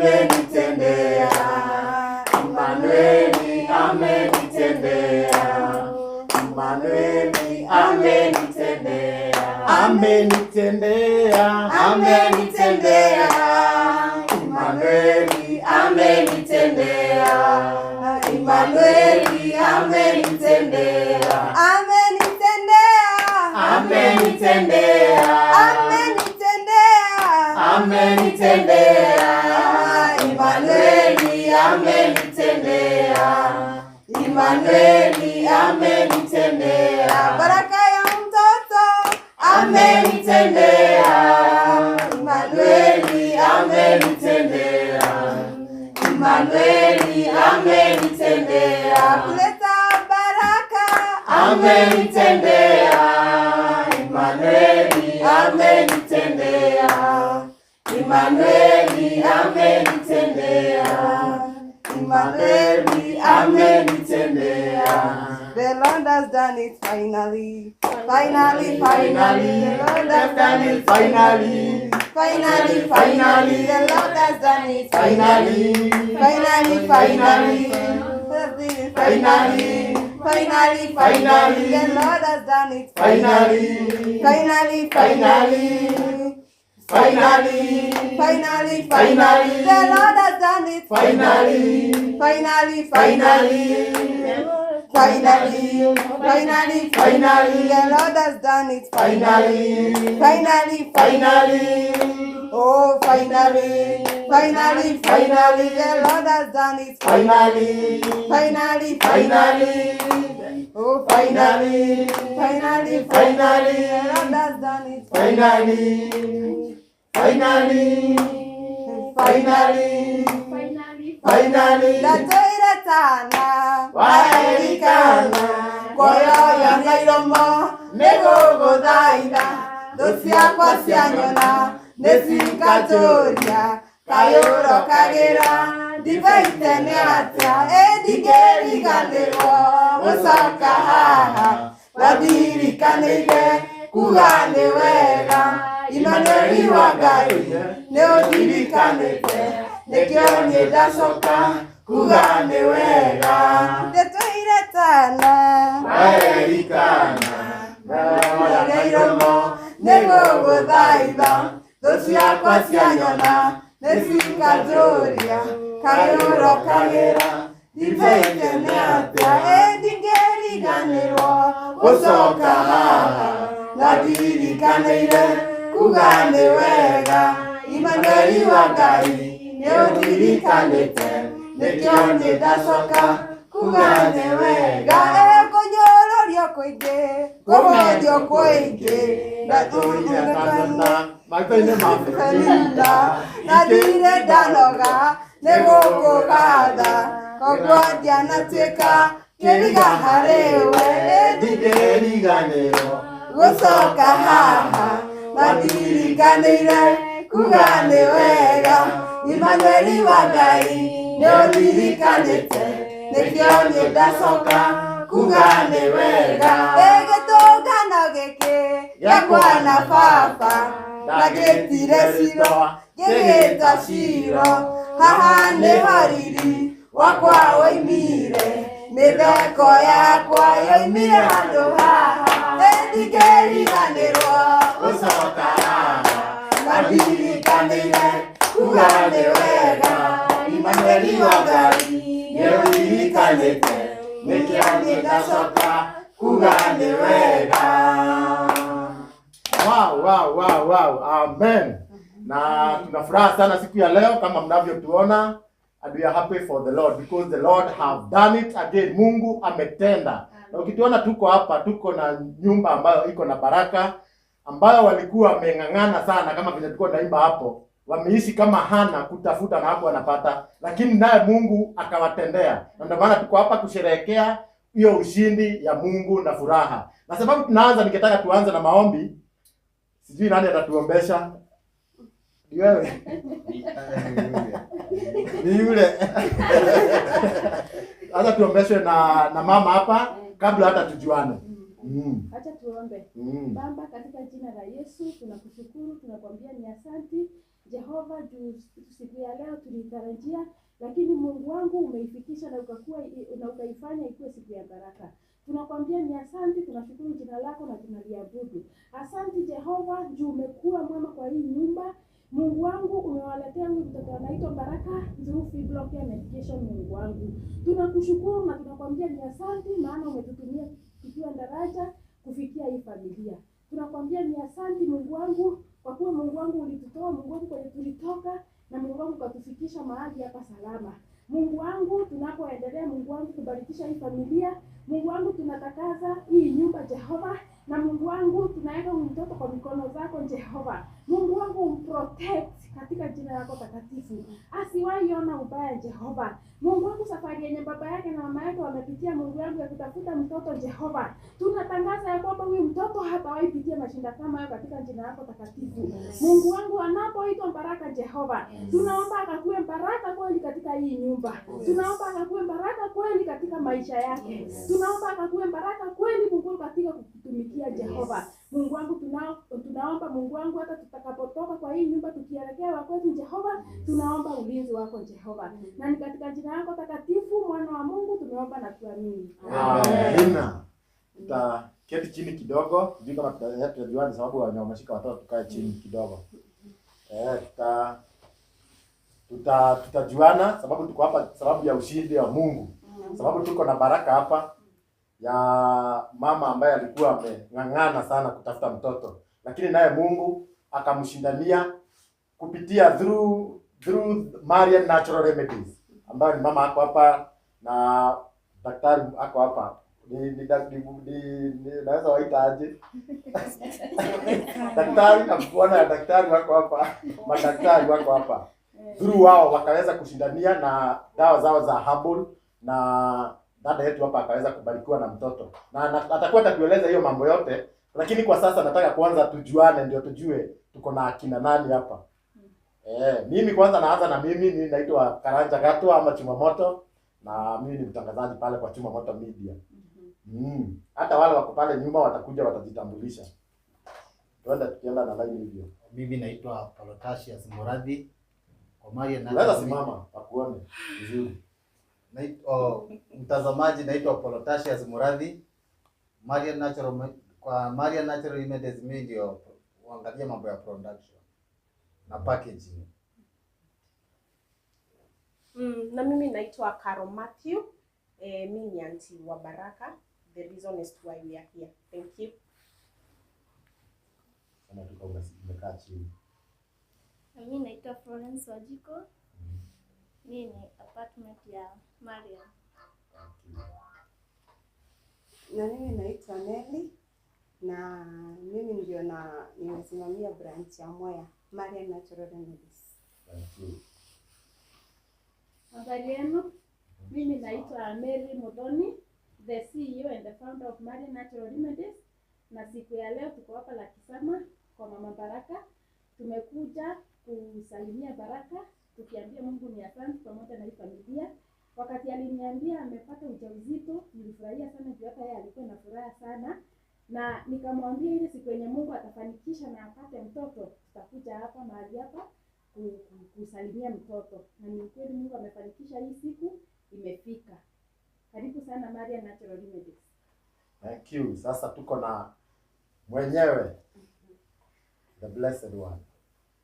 Amenitendea, Emmanueli amenitendea, Emmanueli amenitendea, Amenitendea, amenitendea, Emmanueli amenitendea, Emmanueli amenitendea, Amenitendea, amenitendea, amenitendea, amenitendea, Emmanueli amenitendea, Emmanueli amenitendea, baraka ya mtoto amenitendea, Emmanueli amenitendea, Emmanueli amenitendea, kuleta baraka amenitendea, Emmanueli amenitendea, Emmanueli amenitendea, Emmanueli amenitendea. The Lord has done it finally, finally, finally. The Lord has done it finally, finally, finally. The Lord has done it finally, finally, finally. Finally. Finally, finally. The Lord has done it finally, finally, finally. Finally, Finally, finally. Finally. The Lord has done it Finally, finally, finally. Finally, finally, Finally. The Lord has done it finally, finally, finally, oh, finally, finally, Finally. The Lord has done it finally, finally, finally, oh, finally, finally, finally, The Lord has done it finally, finally, finally, finally, Ndatũire tana Waerikana, ngũyoya na iromo nĩgũgũthaitha, thũ ciakwa cianyona nĩcikatũria kayũro kagĩra ndibaite nĩ atĩa, ĩ ndingĩriganĩrwo gũcoka haha wandirikanĩire kuga nĩ wega. Imanueli wa Ngai nĩ ũndirikanĩte, nĩkĩo niĩ ndacoka kuga nĩ wega. Ndĩtũire tana Waerikana, na iromo nĩgũgũthaitha, thũ ciakwa cianyona nĩcikatũria kayũro kagĩra ndibaite nĩ atĩa, ĩ ndingĩriganĩrwo gũcoka haha na ndirikanĩire kuga nĩ wega. Imanueli wa Ngai nĩ ũndirikanĩte, nĩkĩo niĩ ndacoka kuga nĩ wega. Kũnyũrũrio kũingĩ, kũhũthio kũingĩ, maitho-inĩ ma Belinda, na ndirĩ ndanoga nĩ gũkũgatha, koguo ndianatuĩka kĩriga harĩ we. Ndingĩriganĩrwo Gũcoka haha na ndirikanĩire kuga nĩ wega. Imanueli wa Ngai nĩ ũndirikanĩte, nĩkĩo niĩ ndacoka kuga nĩ wega. Ĩ gĩtũngano gĩkĩ gĩakwa na baba na gĩtire Ciro gĩgĩtwa Ciro, haha nĩho riri wakwa woimire, mĩtheko yakwa yoimire handũ haha. Ĩ ndingĩriganĩrwo gũcoka haha na ndirikanĩire kuga nĩ wega. Imanueli wa Ngai nĩ ũndirikanĩte, nĩkĩo niĩ ndacoka kuga nĩ wega. Wow. Amen. Na tuna furaha sana siku ya leo kama mnavyotuona, and we are happy for the Lord because the Lord have done it again. Mungu ametenda. Na ukituona tuko hapa, tuko na nyumba ambayo iko na baraka, ambayo walikuwa wameng'ang'ana sana, kama vile tulikuwa tunaimba hapo, wameishi kama Hana kutafuta na hapo wanapata, lakini naye Mungu akawatendea, na ndio maana tuko hapa kusherehekea hiyo ushindi ya Mungu na furaha. Na sababu tunaanza, ningetaka tuanze na maombi. Sijui nani atatuombesha. Ni wewe. Ni yule. Sasa tuombeshwe na mama hapa kabla hata tujuane. Acha tuombe. Baba, katika jina la Yesu tunakushukuru, tunakwambia ni asanti Jehova juu Siku ya leo tulitarajia, lakini Mungu wangu umeifikisha na ukakuwa na ukaifanya ikuwe siku ya baraka. Tunakwambia ni asante, tunashukuru jina lako na tunaliabudu. Asante Jehova, juu umekuwa mwema kwa hii nyumba. Mungu wangu umewaletea huyu mtoto anaitwa Baraka through Fiblocare medication. Mungu wangu tunakushukuru na tunakwambia ni asante, maana umetutumia tukiwa daraja kufikia hii familia. Tunakwambia ni asante Mungu wangu, kwa kuwa Mungu wangu ulitutoa, Mungu wangu kwenye tulitoka, na Mungu wangu ukatufikisha mahali hapa salama. Mungu wangu, tunapoendelea Mungu wangu kubarikisha hii familia, Mungu wangu tunatakaza hii nyumba Jehova, na Mungu wangu tunaweka huyu mtoto kwa mikono zako Jehova. Mungu wangu umprotect katika jina lako takatifu, asiwahi ona ubaya Jehova. Mungu wangu, safari yenye baba yake na mama yake wamepitia, Mungu wangu, ya kutafuta mtoto Jehova, tunatangaza ya kwamba huyu mtoto hatawahi pitia mashinda kama hayo katika jina lako takatifu. Mungu wangu, anapoitwa Baraka Jehova, tunaomba akakuwe baraka kweli katika hii nyumba. Tunaomba akakuwe baraka kweli katika maisha yake. Tunaomba akakuwe baraka kweli Mungu katika kutumikia Jehova. Mungu wangu tunaomba Mungu wangu, hata tutakapotoka kwa hii nyumba tukielekea wakwetu Jehova, tunaomba ulinzi wako Jehova. Na ni katika jina lako takatifu mwana wa Mungu tumeomba na kuamini. Amina. Tutaketi chini kidogo, sijui kama tutajuana sababu wameshika watoto, tukae chini kidogo. Tutajuana sababu tuko hapa sababu ya ushindi wa Mungu. Sababu tuko na baraka hapa ya mama ambaye alikuwa ameng'ang'ana sana kutafuta mtoto, lakini naye Mungu akamshindania kupitia through Marian Natural Remedies, ambayo ni mama ako hapa na daktari ako hapa. Ni naweza waita aje? Daktari na bwana ya daktari wako hapa, madaktari wako hapa. Through wao wakaweza kushindania na dawa zao za herbal, na dada yetu hapa akaweza kubarikiwa na mtoto, na atakuwa atatueleza hiyo mambo yote, lakini kwa sasa nataka kwanza tujuane, ndio tujue tuko na akina nani hapa. Mimi kwanza naanza na mimi naitwa Karanja Gatwa ama Chumamoto, na mimi ni mtangazaji pale kwa Chumamoto Media. Hata wale wako pale nyuma watakuja watajitambulisha. Tuenda tukienda na line hivyo. Mimi naitwa Polotasius Muradhi kwa Marian Unaweza Natural. simama wakuone vizuri. Mtazamaji, naitwa Polotasius Muradhi. Marian Natural, kwa Marian Natural Remedies mimi ndio huangalia mambo ya production na packaging. Na mimi naitwa Caro Matthew. Mi ni auntie wa Baraka. The reason is why we are here. Thank you. Kama tuko umekaa chini. Mimi naitwa Florence Wajiko. Mimi ni apartment ya Mariam. Na mimi naitwa Nelly na mimi ndio na nimesimamia branch ya Mwea, Marian Natural Remedies. Thank you. Habari yenu? Mimi naitwa Mary Muthoni, the CEO and the founder of Marian Natural Remedies. Na siku ya leo tuko hapa Lakisama kwa Mama Baraka. Tumekuja kusalimia Baraka tukiambia Mungu ni asante pamoja na hii familia. Wakati aliniambia amepata ujauzito, nilifurahia sana juu hata yeye alikuwa na furaha sana, na nikamwambia ile siku yenye Mungu atafanikisha na apate mtoto, tutakuja hapa mahali hapa kusalimia mtoto, na ni ukweli Mungu amefanikisha, hii siku imefika. Karibu sana Marian Natural Remedies. Thank you. Sasa tuko na mwenyewe the blessed one.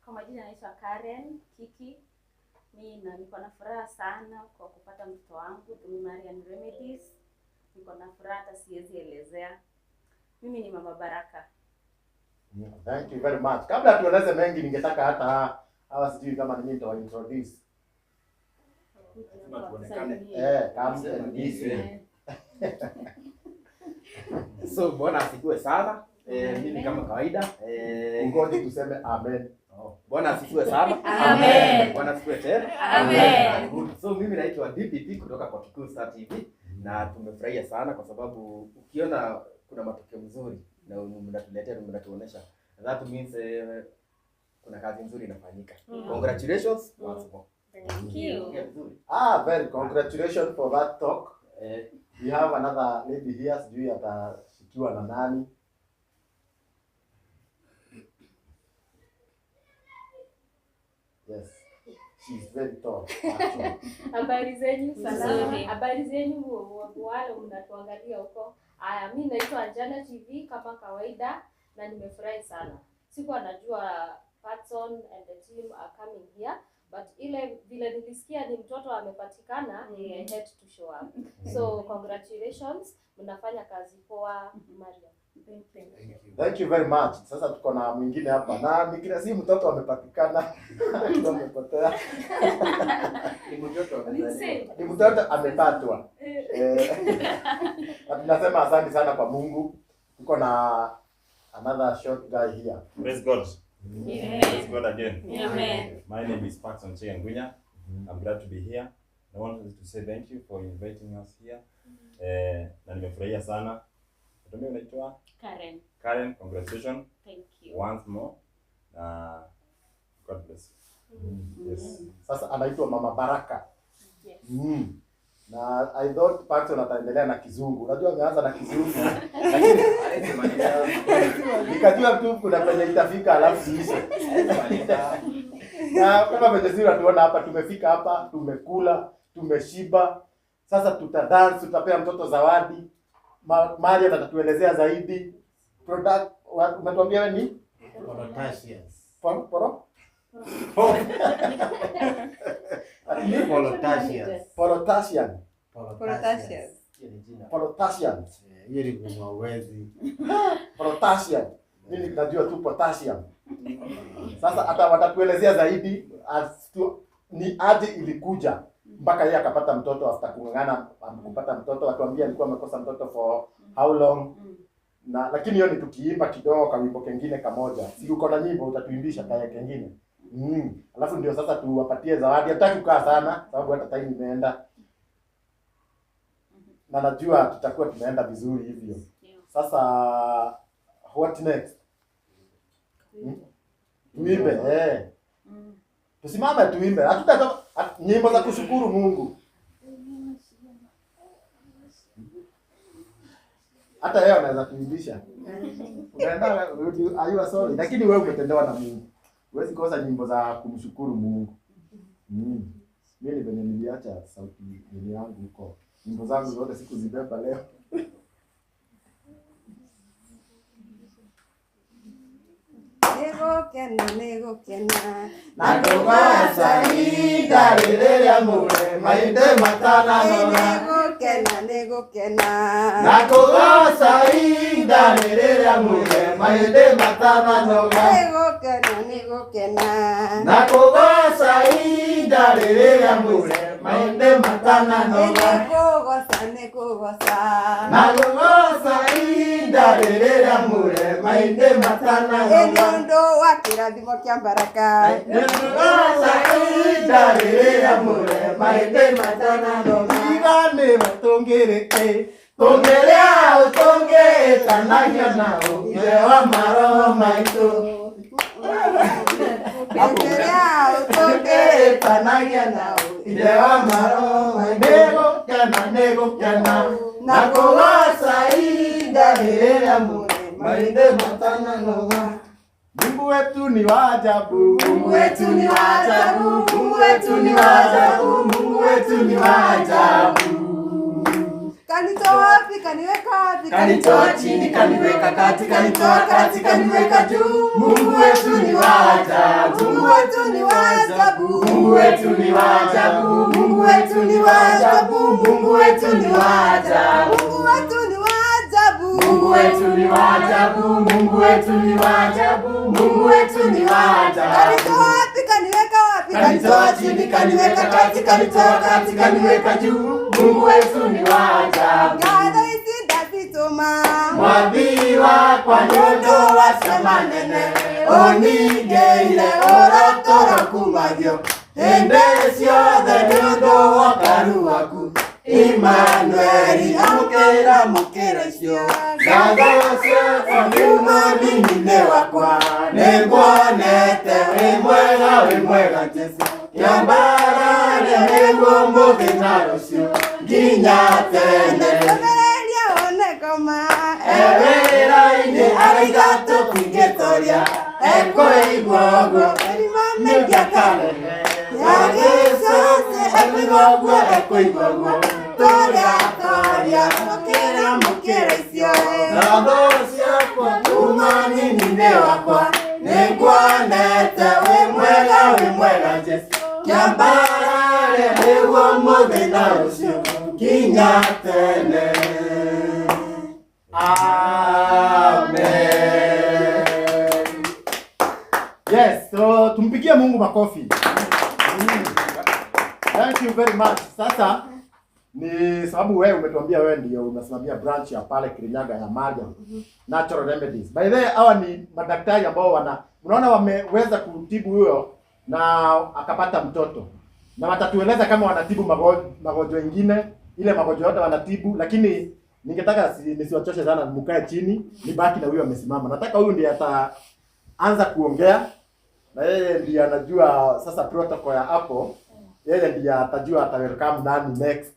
Kwa majina naitwa Karen Kiki. Mi na niko na furaha sana kwa kupata mtoto wangu through Marian Remedies. Niko na furaha hata siwezi elezea. Mimi ni Mama Baraka. Thank you very much. Kabla tueleze mengi, ningetaka hata hawa sijui kama ni mimi nitawa introduce. Lazima tuonekane. Come and this way. So Bwana asifiwe sana. Mimi kama kawaida Ngoja tuseme amen. Oh, Bwana asifiwe sana. Amen. Bwana asifiwe tena. Amen. Good. So mimi naitwa DPP kutoka kwa Kikuyu Star TV na tumefurahia sana kwa sababu ukiona kuna matokeo mzuri na mnatuletea mnatuonesha, that means kuna kazi nzuri inafanyika. Congratulations once more. Thank you. Ongea vizuri. Ah, very congratulations for that talk. We have another lady here, sijui atashikiwa na nani. Yes. She is very tall actually. Habari zenyu, salama. Habari zenyu wale mnatuangalia huko. Aya, mi naitwa Anjana TV kama kawaida na nimefurahi sana. Sikuwa najua Patson and the team are coming here, but ile vile nilisikia ni mtoto amepatikana, I had to show up. So congratulations, mnafanya kazi poa, Mariam. Thank you. Thank you very much. Sasa tuko na mwingine hapa na nikila si mtoto amepatikana, amepotea. Ni mtoto amezaliwa. Ni mtoto amepatwa. Na tunasema asante sana kwa Mungu. Tuko na another short guy here. Praise God. Yeah. Praise God again. Amen. My name is Patson Chengunya. I'm glad to be here. I want to say thank you for inviting us here. Na nimefurahia sana. Mimi unaitwa Karen. Karen, congratulations. Thank you. Once more. God bless you. Yes. Sasa anaitwa Mama Baraka. Yes. Na I thought Patson ataendelea na Kizungu. Unajua ameanza na Kizungu. Lakini nikajua tu kuna penye itafika alafu iishe. Na kama venye sisi tunaona hapa, tumefika hapa, tumekula, tumeshiba. Sasa tutadance, tutapea mtoto zawadi. Maria atatuelezea zaidi. Product umetuambia wewe ni? Potassius. Poro? Potassius. Potassium. Potassius. Potassium. Hiyo ni kumwezi. Potassium. Mimi najua tu potassium. Sasa hata watatuelezea zaidi as to, ni aje ilikuja mpaka yeye akapata mtoto after kung'ang'ana kupata mtoto. Watuambia alikuwa amekosa mtoto for how long. Na lakini hiyo ni tukiimba kidogo ka wimbo kengine kamoja. Si uko na nyimbo utatuimbisha kaya kengine. Alafu ndio sasa tuwapatie zawadi. Hatutaki kukaa sana sababu hata time imeenda. Na najua tutakuwa tumeenda vizuri hivyo. Sasa what next? Tuimbe, Tusimame tuimbe. Hatutatoka nyimbo za kushukuru Mungu. Hata yeye anaweza kuimbisha. Unaenda, are you sorry? Lakini wewe umetendewa na Mungu. Huwezi kosa nyimbo za kumshukuru Mungu. Mimi venye niliacha sauti nini yangu huko. Nyimbo zangu zote sikuzibeba leo. Nĩgũkena, nĩgũkena. Na kũgoca ihinda rĩrĩa mũre maithe matananora. Nĩgũkena, nĩgũkena. Na kũgoca ihinda rĩrĩa mũre maithe matananora. Nĩgũkena, nĩgũkena. Na kũgoca ihinda rĩrĩa mũre maithe matananora. Nĩkũgoca, nĩkũgoca. Na kũgoca ihinda rĩrĩa mũre maithe matananora. Nĩ ũndũ wa kĩrathimo kĩa baraka. Nĩkũgoca ihinda rĩrĩa mũre maithe matananora. Iganĩro tũngĩrĩkĩ tũngĩrĩa ũtũngĩtanagia nao ithe wa maroho maitũ. Tũngĩrĩa ũtũngĩtanagia nao ithe wa maroho maitũ. Nĩgũkena, nĩgũkena. Na kũgoca ihinda rĩrĩa mũre maithe matananora. Mungu wetu ni wa ajabu. Mungu wetu ni wa ajabu. Mungu wetu ni wa ajabu. Mungu wetu ni wa ajabu. Kanitoa wapi, kaniweka wapi, kanitoa chini, kaniweka kati, kanitoa kati, kaniweka juu. Mungu wetu ni wa ajabu. Mungu wetu ni wa ajabu. Mungu wetu ni wa ajabu. Mungu wetu ni wa ajabu. Mungu wetu ni wa ajabu. Mungu wetu ni wa ajabu. Mungu wetu ni wa ajabu. Mungu wetu ni wa ajabu. Mungu wetu ni wa ajabu. Kanitoa wapi, kaniweka wapi, kanitoa chini, kaniweka kati, kanitoa kati, kaniweka juu. Mungu wetu ni wa ajabu. Ngatho ici ndacitũma. Mwathi wakwa nĩ ũndũ wa ciama nene ũningĩire ũrotoro kumagio hĩndĩ ciothe nĩ ũndũ wa ũkaru waku. Immanueli amũkĩra mũkĩra icio. Ngatho ciakwa nĩ mũnini wakwa nĩnguonete wĩ mwega wĩ mwega Jesũ. Kĩambarare nĩguo mũthĩ na rũciũ nginya tene. Nĩtũgereria one koma. Ewĩra-inĩ araika tũtingĩtoria ekũigua ũguo Mĩrimũ mĩingĩ akareme. Agĩcoke ekũigua guo ekũigua guo Toria toria mũkĩra mũkĩra icio Ngatho ciakwa kuma nini-inĩ wakwa Nĩnguonete wĩ mwega Jesũ Kĩambarare nĩguo mũthĩ na rũciũ nginya tene. Amen. Yes, so tumpigie Mungu makofi. Thank you very much. Sasa ni sababu wewe umetuambia wewe ndio unasimamia branch ya pale Kirinyaga ya Mariam Natural Remedies. By the way, hawa ni madaktari ambao wana unaona wameweza kutibu huyo na akapata mtoto. Na watatueleza kama wanatibu magonjwa mengine, ile magonjwa yote wanatibu, lakini ningetaka nisiwachoshe sana, mkae chini, nibaki na huyo amesimama. Nataka huyu ndiye ataanza kuongea na yeye ndiye anajua sasa protocol ya hapo. Yeye ndiye atajua ata welcome nani next.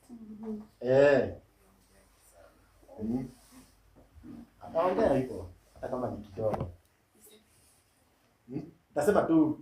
Ataongea hivyo hata kama ni kidogo. Tasema tu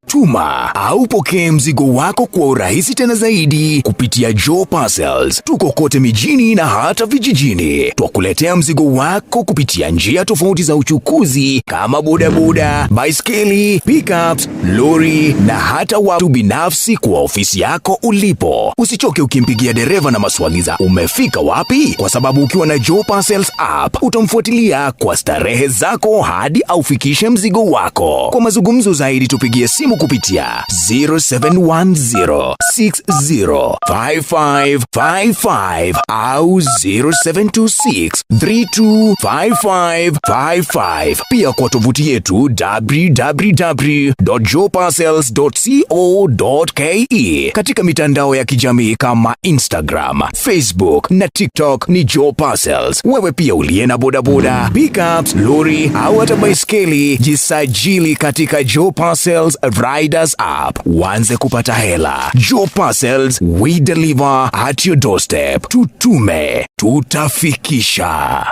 Tuma au pokee mzigo wako kwa urahisi tena zaidi kupitia Joe Parcels. Tuko kote mijini na hata vijijini. Twakuletea mzigo wako kupitia njia tofauti za uchukuzi kama bodaboda, baiskeli, pickups, lori na hata watu binafsi kwa ofisi yako ulipo. Usichoke ukimpigia dereva na maswali za umefika wapi, kwa sababu ukiwa na Joe Parcels app utamfuatilia kwa starehe zako hadi aufikishe mzigo wako. Kwa mazungumzo zaidi tupigie simu kupitia 0710605555 au 0726325555. Pia kwa tovuti yetu www.joeparcels.co.ke. Katika mitandao ya kijamii kama Instagram, Facebook na TikTok ni Joe Parcels. Wewe pia uliye na bodaboda, pickups, lori au hata baiskeli, jisajili katika Joe Parcels Riders app. Uanze kupata hela. Joe Parcels, we deliver at your doorstep. Tutume, tutafikisha.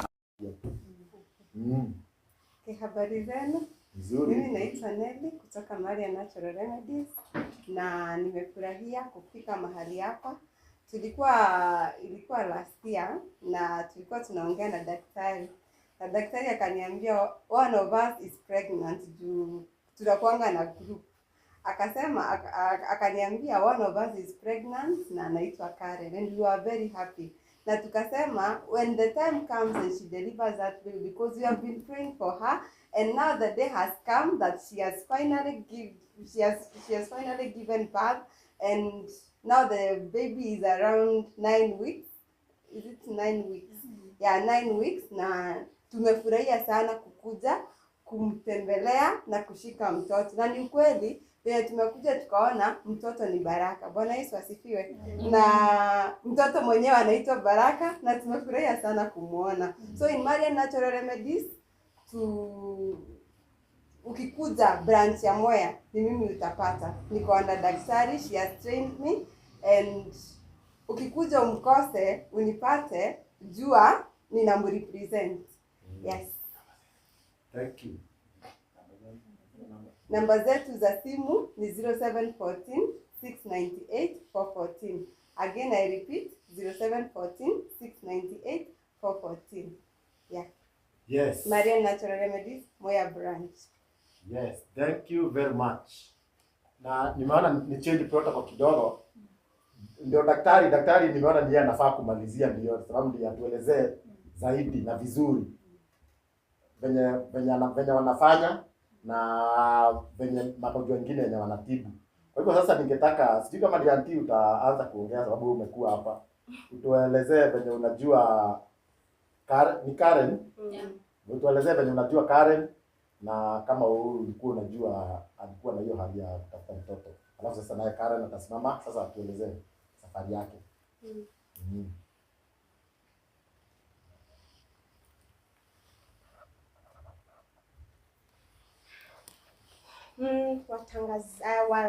Okay, habari zenu. Nzuri. Mimi naitwa Nelly kutoka Maria Natural Remedies na nimefurahia kufika mahali hapa. Ilikuwa last year na tulikuwa tunaongea na daktari. Na daktari akaniambia one of us is pregnant juu tunakuanga na group. Akasema akaniambia one of us is pregnant na anaitwa Karen and we were very happy. Na tukasema when the time comes and she delivers that baby, because we have been praying for her and now the day has come that she has finally given birth and now the baby is around 9 weeks. Is it 9 weeks? Yeah, 9 weeks. Na tumefurahia sana kukuja kumtembelea na kushika mtoto. Na ni ukweli vile tumekuja tukaona mtoto ni baraka. Bwana Yesu asifiwe. Na mtoto mwenyewe anaitwa Baraka na tumefurahia sana kumuona. So in Marian Natural Remedies ukikuja branch ya Mwea ni mimi utapata. Niko under daktari, she has trained me and ukikuja umkose unipate, jua ninamrepresent. Yes. Thank you. Namba zetu za simu ni 0714 698 414. Again I repeat 0714 698 414. Yeah. Yes. Marian Natural Remedies, Mwea branch. Yes, thank you very much. Na nimeona ni change protocol kidogo. Ndio daktari nimeona ndiye anafaa kumalizia, ndio sababu ndiye atuelezee zaidi na vizuri venye wanafanya na venye magonjwa mengine yenye wanatibu. Kwa hivyo sasa ningetaka, sijui kama Dianti utaanza kuongea sababu wewe umekuwa hapa. Utuelezee venye unajua ni Karen? Yeah. Utuelezee venye unajua Karen na kama wewe ulikuwa unajua alikuwa na hiyo hali ya kutafuta mtoto. Alafu sasa naye Karen atasimama sasa atuelezee safari yake.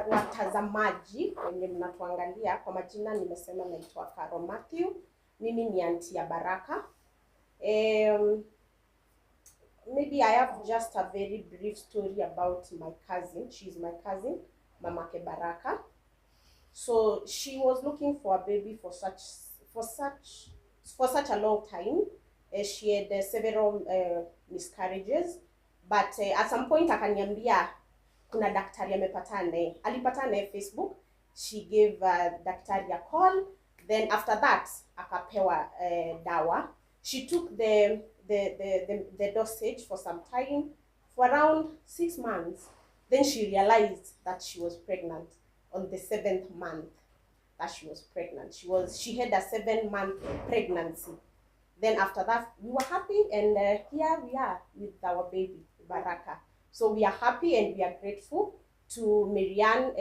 Watazamaji wenye mnatuangalia, kwa majina nimesema naitwa Caro Matthew. Mimi ni auntie ya Baraka. Maybe I have just a very brief story about my cousin. She is my cousin, mamake Baraka. So she was looking for a baby for such a long time. She had several miscarriages, but at some point akaniambia kuna daktari amepatana naye. Alipatana naye Facebook. She gave daktari a call. Then after that akapewa dawa. She took the dosage for some time, for around 6 months. Then she realized that she was pregnant on the 7th month that she was pregnant. She had a 7-month pregnancy. Then after that, we were happy, and here we are with our baby, Baraka. So we are happy and we are grateful to Marianne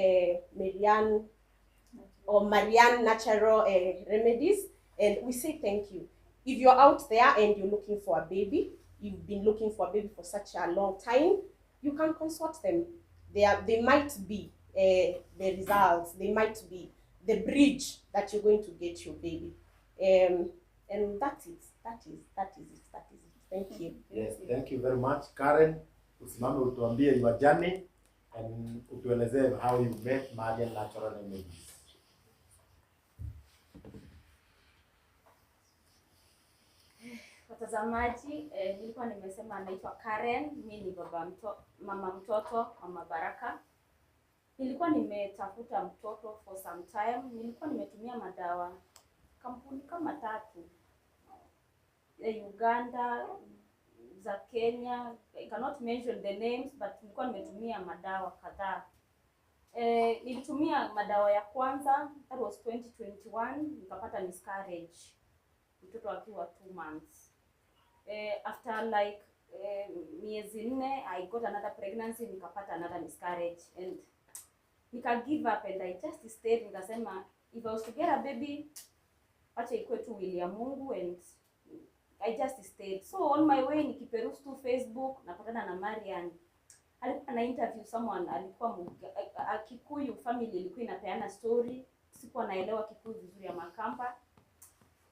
Natural Remedies, and we say thank you. If you're out there and you're looking for a baby, you've been looking for a baby for such a long time, you can consult them. They might be the results, they might be the bridge that you're going to get your baby. And that is it. Thank you. Yes, thank you very much. Karen, usimame utuambie your journey and utuelezee how you met Marian Natural Remedies. Watazamaji, nilikuwa nimesema naitwa Karen, mimi ni mama mtoto, mama Baraka. Nilikuwa nimetafuta mtoto for some time, nilikuwa nimetumia madawa kampuni kama 3 ya Uganda, za Kenya, I cannot mention the names, but nilikuwa nimetumia madawa kadhaa. Nilitumia madawa ya kwanza, that was 2021, nikapata miscarriage, mtoto akiwa 2 months. After like miezi 4, I got another pregnancy, nikapata another miscarriage, and nika give up and I just stayed. Nikasema if I was to get a baby, acha ikuwe tu will ya Mungu, and I just stayed. So on my way nikiperuse tu Facebook, napatana na Marian. Alikuwa na interview someone, alikuwa Kikuyu family ilikuwa inapeana story. Sikuwa naelewa Kikuyu vizuri ya Makamba.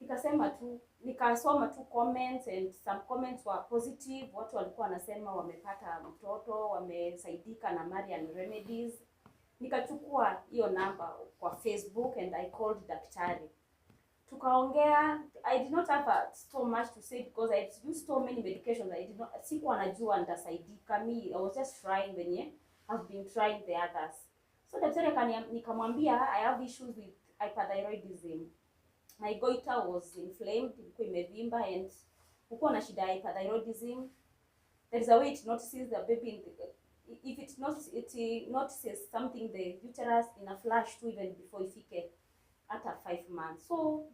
Nikasema tu, nikasoma tu comments, and some comments were positive. Watu walikuwa wanasema wamepata mtoto, wamesaidika na Marian Remedies. Nikachukua hiyo namba kwa Facebook and I called daktari. Tukaongea. I did not have so much to say because I used so many medications. I did not, sikuwa najua nitasaidika. Me, I was just trying venye I've been trying the others. So daktari nikamwambia I have issues with hyperthyroidism. My goiter was inflamed, ilikuwa imevimba, and uko na shida ya hyperthyroidism. There is a way it notices the baby in the, if it notices something, the uterus in a flash too, even before ifike hata 5 months. So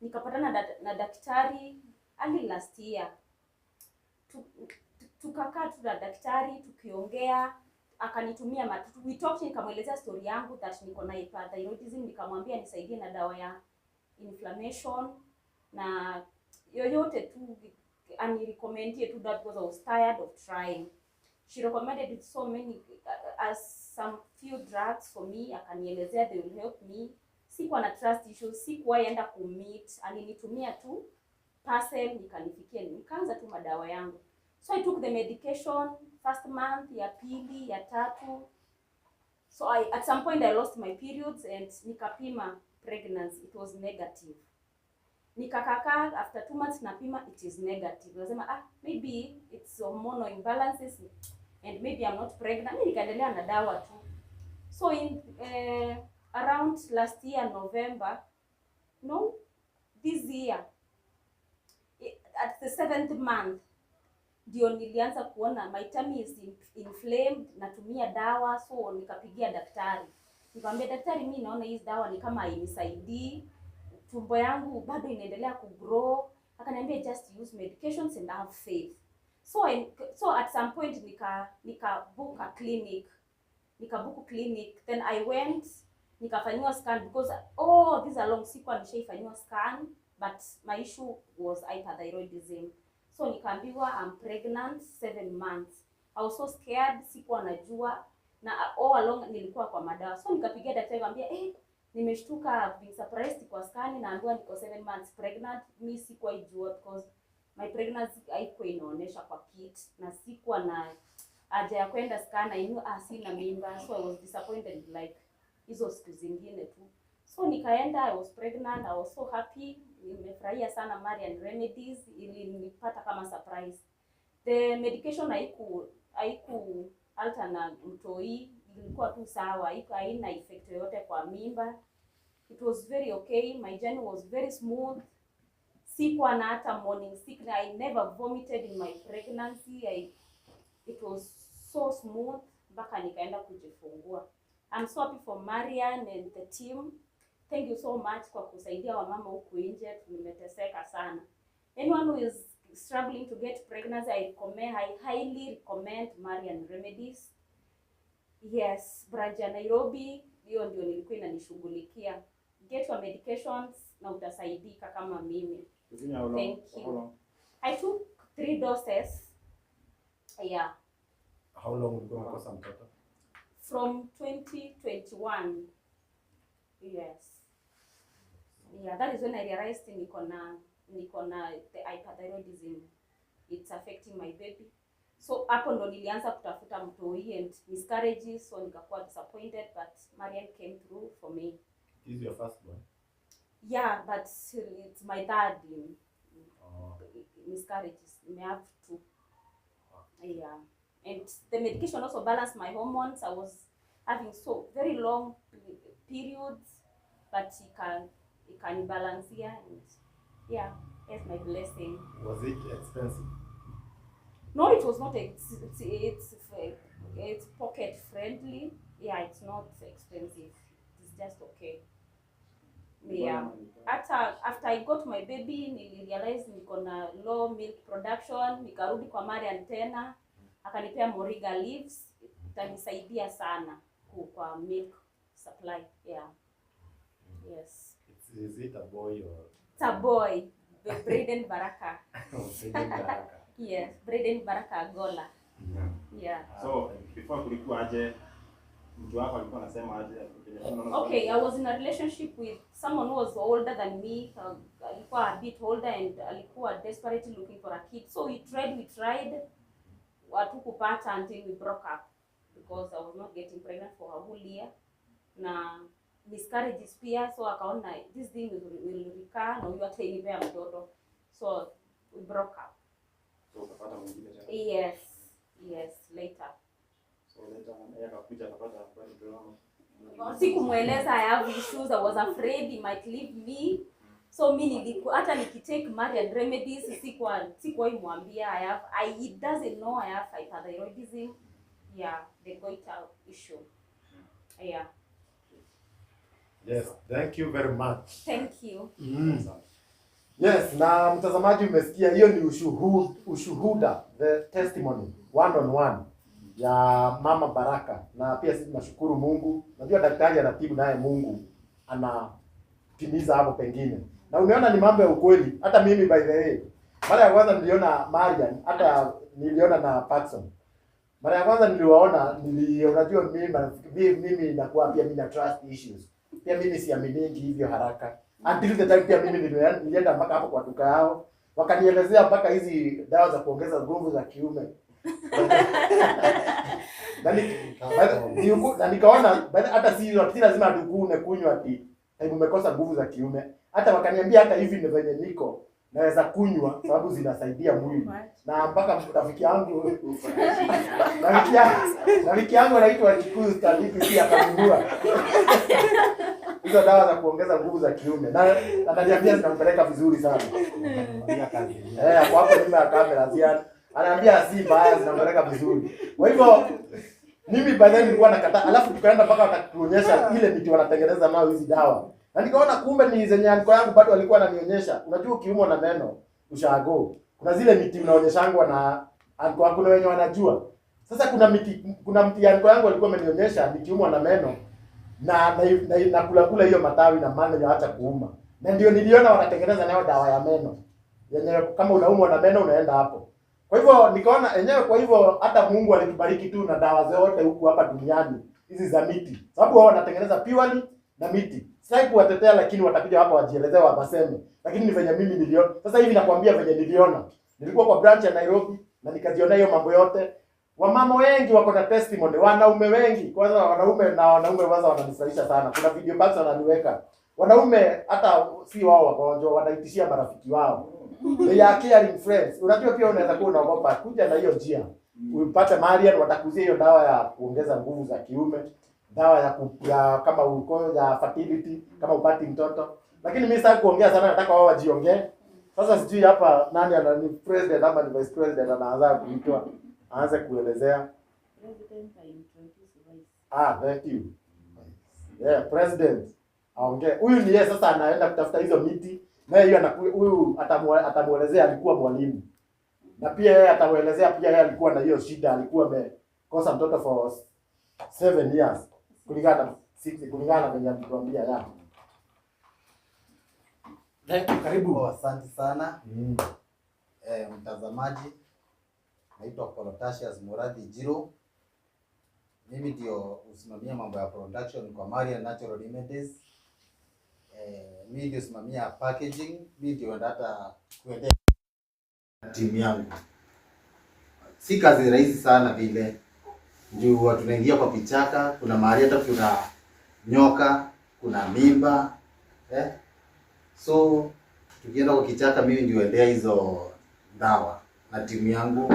nikapatana na daktari early last year. Tukakaa tu na daktari tukiongea, akanitumia we talked, nikamwelezea story yangu that niko na hyperthyroidism, nikamwambia nisaidie na dawa ya inflammation na yoyote tu anirecommendie tu that because I was tired of trying. She recommended so many as some few drugs for me, akanielezea they will help me. Sikuwa na trust issues, sikuwa enda kumeet, alinitumia tu parcel nikanifikia, nikaanza tu madawa yangu. So I took the medication first month, ya pili, ya tatu. So at some point I lost my periods and nikapima pregnancy, it was negative. Nikakaka after 2 months napima, it is negative. Nasema maybe it's hormonal imbalances and maybe I'm not pregnant. Mimi nikaendelea na dawa tu. So in around last year November, no, this year at the 7th month ndio nilianza kuona my tummy is inflamed, natumia dawa. So nikapigia daktari, nikamwambia daktari, mimi naona hizi dawa ni kama hainisaidii, tumbo yangu bado inaendelea kugrow. Akaniambia just use medications and have faith. So at some point nika book a clinic, then I went nikafanyiwa scan because oh these are long, sikuwa nishaifanywa scan, but my issue was hyperthyroidism. So nikaambiwa I'm pregnant 7 months. I was so scared, sikuwa najua, na all along nilikuwa kwa madawa. So nikapigia daktari nikamwambia nimeshtuka, I've been surprised kwa scan, naambiwa niko 7 months pregnant. Mimi sikuwa ijua because my pregnancy haikuwa inaonesha kwa kit na sikuwa na haja ya kwenda scan. I knew sina mimba, so I was disappointed like hizo siku zingine tu. So nikaenda, I was pregnant, I was so happy. Nimefurahia sana Marian Remedies, ilinipata kama surprise. The medication haiku alter na mtoi, ilikuwa tu sawa, haina effect yoyote kwa mimba. It was very okay, my journey was very smooth. Sikuwa na hata morning sickness, I never vomited in my pregnancy. It was so smooth mpaka nikaenda kujifungua. I'm so happy for Marian and the team. Thank you so much kwa kusaidia wamama huku nje, tumeteseka sana. Anyone who is struggling to get pregnancy, I highly recommend Marian Remedies. Yes, branch ya Nairobi, hiyo ndio nilikuwa inanishughulikia. Get your medications na utasaidika kama mimi. Thank you. I took 3 doses. Yeah. How long ulikuwa umekosa mtoto? From 2021. Yes. Yeah, that is when I realized niko na the hyperthyroidism. It's affecting my baby. So hapo ndo nilianza kutafuta mtoi and miscarriages, so nikakuwa disappointed, but Marian came through for me. This is your first one? Yeah, but it's my third miscarriages. I have 2. Yeah. And the medication also balanced my hormones. I was having so very long periods, but it can balance here, and yeah, it's my blessing. Was it expensive? No, it was not. It's pocket friendly. Yeah, it's not expensive. It's just okay. Yeah. After I got my baby, nilirealize niko na low milk production. Nikarudi kwa Marian tena, akanipea Moringa leaves, itanisaidia sana kwa milk supply. Yeah. Yes. Is it a boy or? It's a boy, Braden Baraka. Oh, Braden Baraka. Yes, Braden Baraka Agola. Yeah. So before kulikuwa aje, mtu wako alikuwa anasema aje? Okay, I was in a relationship with someone who was older than me. Alikuwa a bit older and alikuwa desperately looking for a kid. So we tried hatukupata until we broke up because I was not getting pregnant for a whole year. Na miscarriages pia, so akaona this thing will recur na huyu hata inipea mtoto. So we broke up. So ukapata mwingine tena? Yes, yes, later. So later yeye akakuja akapata habari drama. Sikumueleza I have issues, I was afraid he might leave me. So mimi nilikuwa hata nikitake Marian Remedies sikuwa imwambia he doesn't know I have hyperthyroidism. Yeah, the goiter issue. Yeah. Yes, thank you very much. Thank you. Yes, na mtazamaji umesikia hiyo ni ushuhuda, the testimony one on one ya Mama Baraka. Na pia sisi tunashukuru Mungu. Najua daktari anatibu naye Mungu anatimiza hapo pengine. Na umeona ni mambo ya ukweli. Hata mimi by the way, mara ya kwanza niliona Marian, hata niliona na Patson. Mara ya kwanza niliwaona, unajua mimi nakuwa pia mimi na trust issues. Pia mimi siaminingi hivyo haraka. Until the time pia mimi nilienda mpaka hapo kwa duka yao, wakanielezea mpaka hizi dawa za kuongeza nguvu za kiume. Na nikaona hata si lazima atukune kunywa ati umekosa nguvu za kiume. Hata wakaniambia hata hivi ndio venye niko naweza kunywa sababu zinasaidia mwili. Na mpaka rafiki yangu rafiki yangu anaitwa Kikuyu Stanley pia akanunua hizo dawa za kuongeza nguvu za kiume. Na ananiambia zinampeleka vizuri sana. Kwa hapo nyuma ya kamera anaambia si mbaya, zinampeleka vizuri. Kwa hivyo mimi baadaye nilikuwa nakataa, alafu tukaenda mpaka wakatuonyesha ile miti wanatengeneza nao hizi dawa. Na nikaona kumbe ni zenye anko yangu bado alikuwa ananionyesha. Unajua ukiumwa na meno ushago, kuna zile miti unaonyeshangwa na anko, kuna wenye wanajua. Sasa kuna mti anko yangu alikuwa amenionyesha nikiumwa na meno na na kula kula hiyo matawi na mano yaacha kuuma. Na ndio niliona wanatengeneza nayo dawa ya meno. Yenye kama unaumwa na meno unaenda hapo. Kwa hivyo nikaona enyewe, kwa hivyo hata Mungu alitubariki tu na dawa zote huku hapa duniani hizi za miti. Sababu wao wanatengeneza purely na miti. Sitaki kuwatetea, lakini watakuja hapa wajielezee waseme. Lakini ni venye mimi niliona. Sasa hivi nakwambia venye niliona. Nilikuwa kwa branch ya Nairobi na nikajiona hiyo mambo yote. Wamama wengi wako na testimony, wanaume wengi. Kwanza wanaume na wanaume kwanza wananifurahisha sana. Kuna video bags wananiweka. Wanaume hata si wao wagonjwa, wanaitishia marafiki wao. They are caring friends. Unajua pia unaweza kuwa unaogopa kuja na hiyo njia. Upate Marian watakuzia hiyo dawa ya kuongeza nguvu za kiume, dawa ya kama uko ya fertility, kama upati mtoto. Lakini mimi sitaki kuongea sana, nataka wao wajiongee. Sasa sijui hapa nani ana president ama ni vice president anaanza kuitwa, aanze kuelezea. President, I introduce vice. Ah, thank you. Yeah, president aongee. Huyu ni yeye sasa anaenda kutafuta hizo miti. Na hiyo huyu atamuelezea alikuwa mwalimu. Na pia yeye atamuelezea pia yeye alikuwa na hiyo shida, alikuwa amekosa mtoto for 7 years. Kulingana na 6, kulingana na venye alituambia ya. Thank you, karibu. Asante sana. Mtazamaji, naitwa Polotasius Muradhi Jiro. Mimi ndio usimamia mambo ya production kwa Marian Natural Remedies. Mimi ndio usimamia packaging, mimi ndio hata kuendesha timu yangu. Si kazi rahisi sana vile. Juu tunaingia kwa vichaka, kuna mahali hata kuna nyoka, kuna mimba, So tukienda kwa kichaka mimi ndio endea hizo dawa na timu yangu.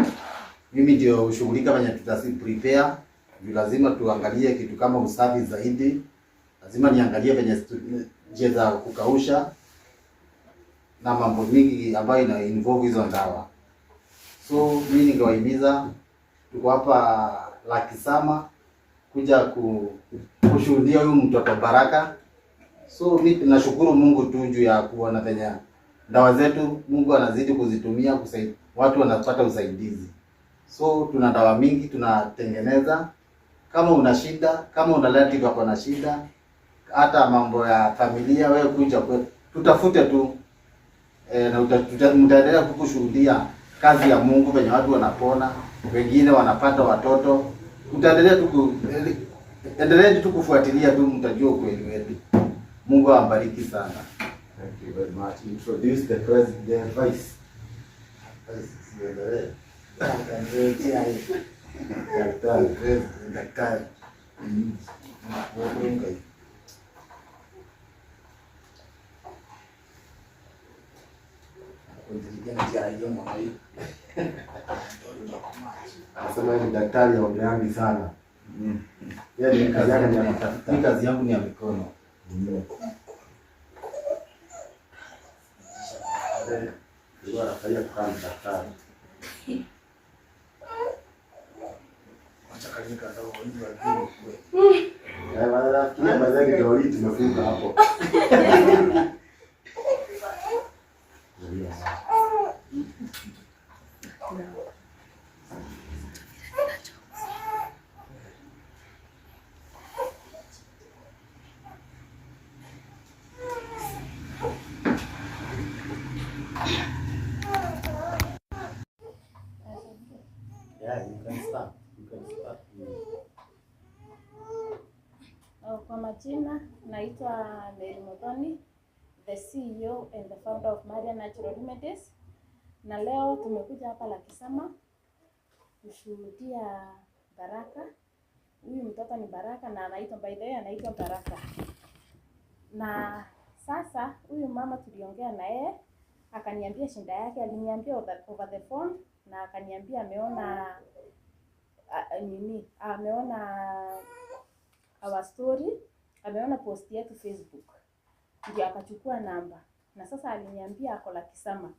Mimi ndio ushughulika venye tutasi prepare. Juu lazima tuangalie kitu kama usafi zaidi. Lazima niangalie venye njia za kukausha na mambo mingi ambayo ina involve hizo dawa. So mimi ningewahimiza, tuko hapa Lakisama kuja kushuhudia huyu mtoto Baraka. So mimi nashukuru Mungu tu juu ya kuona venye dawa zetu Mungu anazidi kuzitumia kusaidia watu wanapata usaidizi. So tuna dawa mingi tunatengeneza. Kama una shida, kama una relative ako na shida, hata mambo ya familia, wewe kuja kwetu tutafute tu na mtaendelea kukushuhudia kazi ya Mungu venye watu wanapona, wengine wanapata watoto. Mtaendelea tu endelea tu kufuatilia tu, mtajua ukweli wetu. Mungu awabariki sana. Thank you very much. Introduce the president, the vice. Vice, daktari, daktari. Anasema ni daktari haongeangi sana. Yeye ni kazi yake ni ya kutafuta. Mimi kazi yangu ni ya mikono. Ndio anafanya kukaa daktari. Acha kalika ndio hiyo. Eh, wala nafikiria baadaye ndio hii tumefunga hapo. Yeah, you can start. You can start. Kwa majina naitwa Mary Muthoni, the CEO and the founder of Marian Natural Remedies. Na leo tumekuja hapa Lakisama kushuhudia Baraka. Huyu mtoto ni Baraka na anaitwa, by the way, anaitwa Baraka. Na sasa huyu mama tuliongea na yeye akaniambia shida yake, aliniambia over the phone na akaniambia ameona ameona our story, ameona post yetu Facebook, ndio akachukua namba. Na sasa aliniambia ako Lakisama.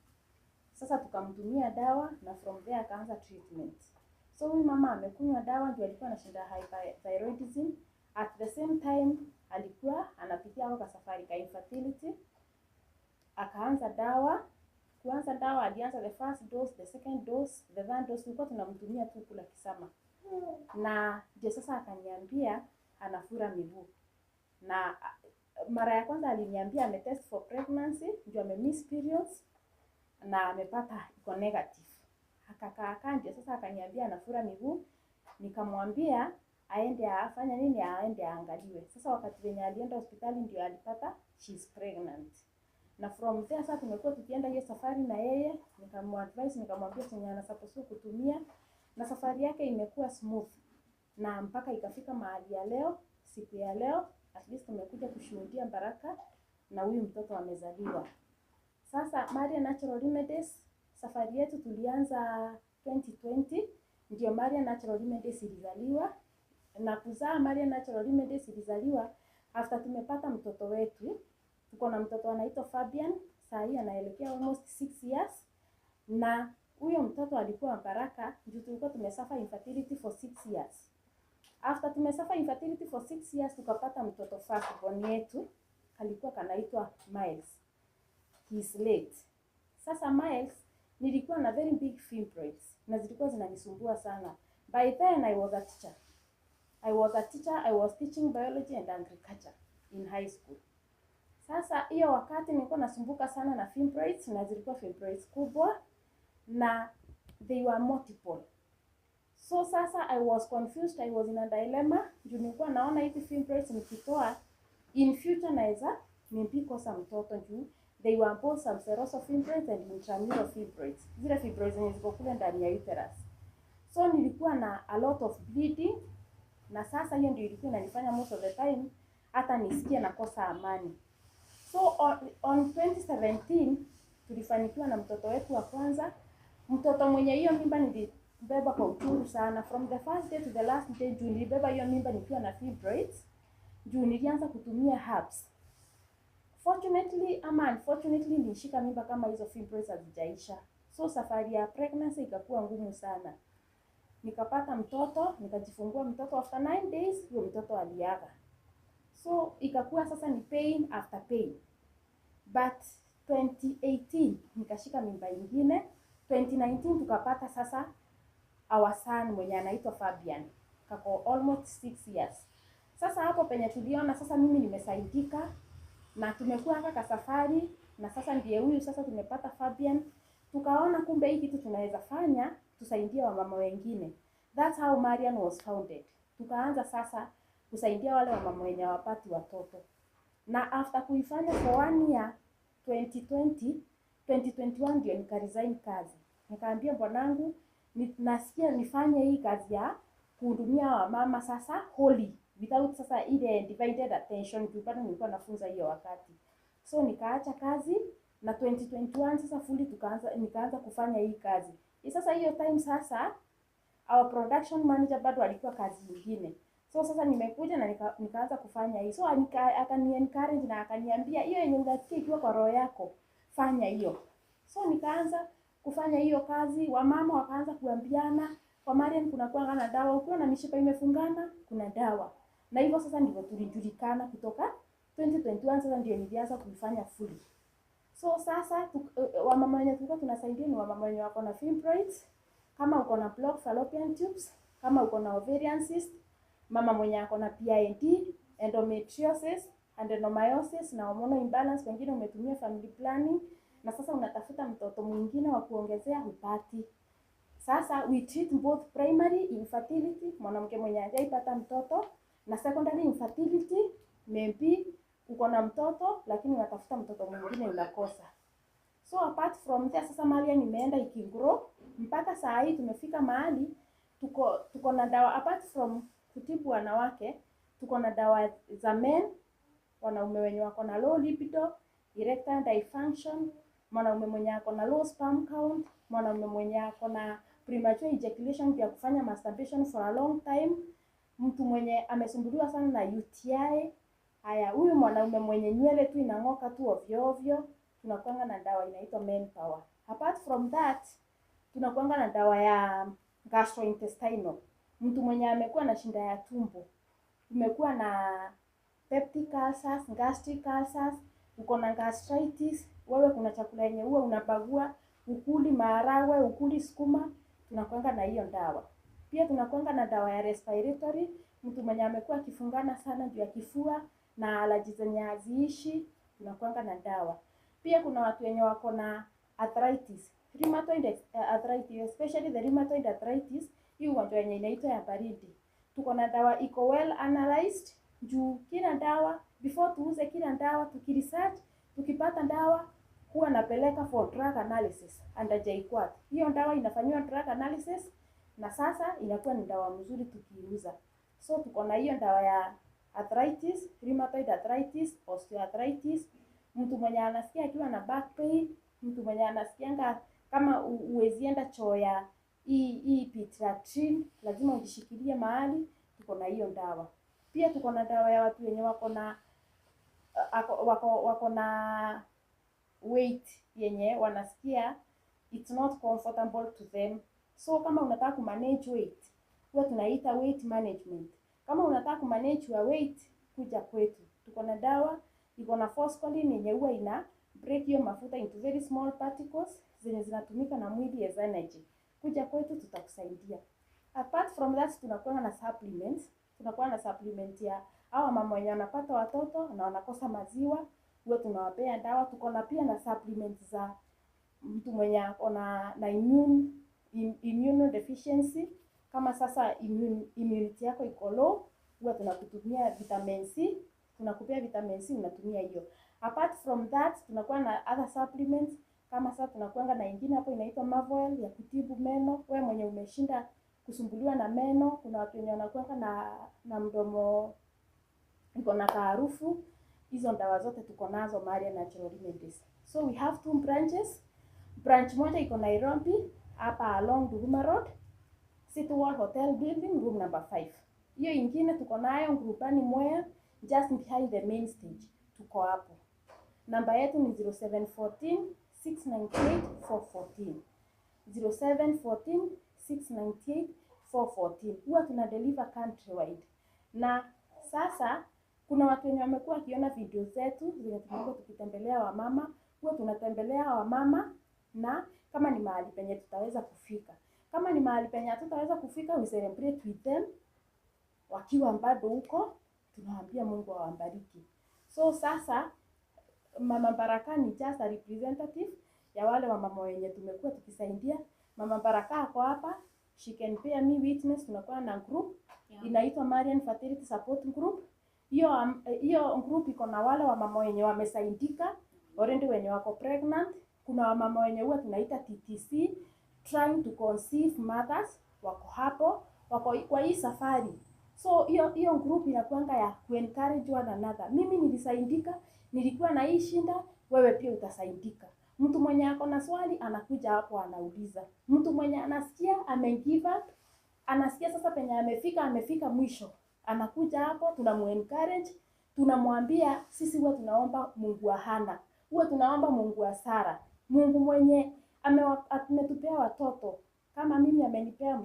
Sasa tukamtumia dawa na from there akaanza treatment. So huyu mama amekunywa dawa, ndio alikuwa na shida hyperthyroidism. At the same time alikuwa anapitia kwa safari ka infertility. Akaanza dawa. Kuanza dawa alianza the first dose, the second dose, the third dose, tulikuwa tunamtumia tu kula Kisama. Na ndio sasa akaniambia anafura miguu. Na mara ya kwanza aliniambia ametest for pregnancy, ndio amemiss periods na amepata iko negative. Akakaa ndio sasa akaniambia anafura miguu. Nikamwambia aende afanye nini, aende aangaliwe. Sasa wakati wenye alienda hospitali ndio alipata she's pregnant. Na from there sasa tumekuwa tukienda hiyo safari na yeye, nikamuadvise, nikamwambia chenye anasupposed kutumia. Na safari yake imekuwa smooth na mpaka ikafika mahali ya leo, siku ya leo at least tumekuja kushuhudia baraka na huyu mtoto amezaliwa. Sasa Marian Natural Remedies, safari yetu tulianza 2020, ndio Marian Natural Remedies ilizaliwa. Na kuzaa Marian Natural Remedies ilizaliwa after tumepata mtoto wetu. Tuko na mtoto anaitwa Fabian, saa hii anaelekea almost 6 years. Na huyo mtoto alikuwa baraka juu tulikuwa tumesuffer infertility for 6 years. After tumesuffer infertility for 6 years tukapata mtoto first born yetu, alikuwa kanaitwa Miles. He is late. Sasa Miles, nilikuwa na very big fibroids na zilikuwa zinanisumbua sana. By then I was a teacher. I was a teacher, I was teaching biology and agriculture in high school. Sasa hiyo wakati nilikuwa nasumbuka sana na fibroids, na zilikuwa fibroids kubwa na they were multiple. So sasa I was confused, I was in a dilemma. Juu nilikuwa naona hizi fibroids nikitoa in future naweza nimpikosa mtoto juu they were both subserosal fibroids and intramural fibroids. Zile fibroids zenye ziko kule ndani ya uterus. So nilikuwa na a lot of bleeding, na sasa hiyo ndio ilikuwa inanifanya most of the time hata nisikie nakosa amani. So on 2017 tulifanikiwa na mtoto wetu wa kwanza. Mtoto mwenye hiyo mimba nilibeba kwa uchungu sana. From the first day to the last day juu nilibeba hiyo mimba nikiwa na fibroids. Juu nilianza kutumia herbs. Fortunately ama unfortunately nilishika mimba kama hizo fibroids hazijaisha. So safari ya pregnancy ikakuwa ngumu sana. Nikapata mtoto, nikajifungua mtoto after 9 days, huyo mtoto aliaga. So ikakuwa sasa ni pain after pain. But 2018 nikashika mimba ingine. 2019 tukapata sasa our son mwenye anaitwa Fabian. Kako almost 6 years. Sasa hapo penye tuliona sasa mimi nimesaidika na tumekuwa haka safari, na sasa ndiye huyu sasa tumepata Fabian. Tukaona kumbe hii kitu tunaweza fanya tusaidie wamama wengine. That's how Marian was founded. Tukaanza sasa kusaidia wale wamama wenye hawapati watoto. Na after kuifanya for 1 year 2020, 2021 ndio nikaresign kazi. Nikaambia bwanangu nasikia nifanye hii kazi ya kuhudumia wamama sasa wholly without sasa ile divided attention juu bado nilikuwa nafunza hiyo wakati. So nikaacha kazi na 2021 sasa fully nikaanza kufanya hii kazi. Sasa hiyo time sasa our production manager bado alikuwa kazi nyingine. So sasa nimekuja na nikaanza kufanya hii. So akani encourage na akaniambia hiyo yenye unasikia ikiwa kwa roho yako fanya hiyo. So nikaanza kufanya hiyo kazi, wamama wakaanza kuambiana kwa Marian kuna kuanga na dawa, ukiwa na mishipa imefungana kuna dawa. Na hivyo sasa ndivyo tulijulikana kutoka 2021 sasa ndio nilianza kuifanya fully. So sasa wamama wenye tulikuwa tunasaidia ni wamama wenye wako na fibroids, kama uko na blocked fallopian tubes, kama uko na ovarian cyst, mama mwenye ako na PID, endometriosis, adenomyosis na hormonal imbalance, wengine umetumia family planning na sasa unatafuta mtoto mwingine wa kuongezea hupati. Sasa we treat both primary infertility, mwanamke mwenye hajaipata mtoto, na secondary infertility, maybe uko na mtoto lakini unatafuta mtoto mwingine unakosa. So apart from there sasa Marian imeenda ikigrow mpaka saa hii tumefika mahali tuko na dawa apart from kutibu wanawake, tuko na dawa za men, wanaume wenye wako na low libido, erectile dysfunction, mwanaume mwenye ako na low sperm count, mwanaume mwenye ako na premature ejaculation ya kufanya masturbation for a long time, mtu mwenye amesumbuliwa sana na UTI. Haya, huyu mwanaume mwenye nywele tu inang'oka tu ovyo ovyo, tunakuanga na dawa inaitwa Manpower. Apart from that, tunakuanga na dawa ya gastrointestinal. Mtu mwenye amekuwa na shinda ya tumbo, umekuwa na peptic ulcers, gastric ulcers, uko na gastritis, wewe kuna chakula yenye huwa unabagua, ukuli maharagwe, ukuli sukuma, tunakuanga na hiyo dawa. Pia tunakuanga na dawa ya respiratory, mtu mwenye amekuwa akifungana sana juu ya kifua na allergy zenye haziishi, tunakuanga na dawa. Pia kuna watu wenye wako na arthritis, rheumatoid arthritis, especially the rheumatoid arthritis, hii ugonjwa yenye inaitwa ya baridi. Tuko na dawa iko well analyzed juu kila dawa before tuuze kila dawa tukiresearch, tukipata dawa huwa napeleka for drug analysis under JKUAT. Hiyo dawa inafanywa drug analysis Na sasa inakuwa ni dawa mzuri tukiuza. So tuko na hiyo dawa ya arthritis, rheumatoid arthritis, osteoarthritis, mtu mwenye anasikia akiwa na back pain, mtu mwenye anasikianga kama uwezi enda choo ya hii pit latrine, lazima ujishikilie mahali, tuko na hiyo dawa. Pia tuko na dawa ya watu wenye wako na weight yenye wanasikia it's not comfortable to them. So kama unataka kumanage weight, huwa tunaita weight management. Kama unataka kumanage your weight, kuja kwetu. Tuko na dawa iko na forskolin yenye huwa ina break hiyo mafuta into very small particles zenye zinatumika na mwili as energy. Kuja kwetu, tutakusaidia. Apart from that, tunakuwa na supplements. Tunakuwa na supplement ya hawa mama wenye wanapata watoto na wanakosa maziwa, huwa tunawapea dawa. Tuko na pia na supplement za mtu mwenye ako na immunodeficiency. Kama sasa immunity yako iko low, huwa tunakutumia vitamin C, tunakupea vitamin C, unatumia hiyo. Apart from that, tunakuwa na other supplements kama sasa tunakuanga na ingine hapo inaitwa Marvel ya kutibu meno. Wewe mwenye umeshinda kusumbuliwa na meno, kuna watu wenye wanakuanga na mdomo iko na kaharufu, hizo dawa zote tuko nazo Maria Natural Remedies. So we have two branches. Branch moja iko Nairobi hapa along Huruma Road, City Wall Hotel Building, room number 5. Hiyo ingine tuko nayo Ngurubani Mwea, just behind the main stage. Tuko hapo. Namba yetu ni 0714 698 414. 0714 698 414. Huwa tuna deliver countrywide. Na sasa kuna watu wenye wamekuwa wakiona video zetu zenye tumekuwa tukitembelea wamama, huwa tunatembelea wamama na kama ni mahali penye tutaweza kufika. Kama ni mahali penye hatutaweza kufika, we celebrate with them wakiwa bado huko, tunawaambia Mungu awabariki. So sasa Mama Baraka ni just a representative ya wale wamama wenye tumekuwa tukisaidia. Mama Baraka ako hapa, she can bear me witness. Tunakuwa na group inaitwa Marian Fertility Support Group. Hiyo group iko na wale wamama wenye wamesaidika already, wenye wako pregnant. Kuna wamama wenye huwa tunaita TTC, trying to conceive mothers, wako hapo, wako kwa hii safari. So hiyo group inakuanga ya kuencourage one another. Mimi nilisaidika, nilikuwa na hii shinda, wewe pia utasaidika. Mtu mwenye ako na swali anakuja hapo anauliza. Mtu mwenye anasikia ame give up, anasikia sasa penye amefika, amefika mwisho, anakuja hapo, tunamuencourage, tunamwambia sisi huwa tunaomba Mungu wa Hana, huwa tunaomba Mungu wa Sara, Mungu mwenye ametupea watoto kama mimi amenipea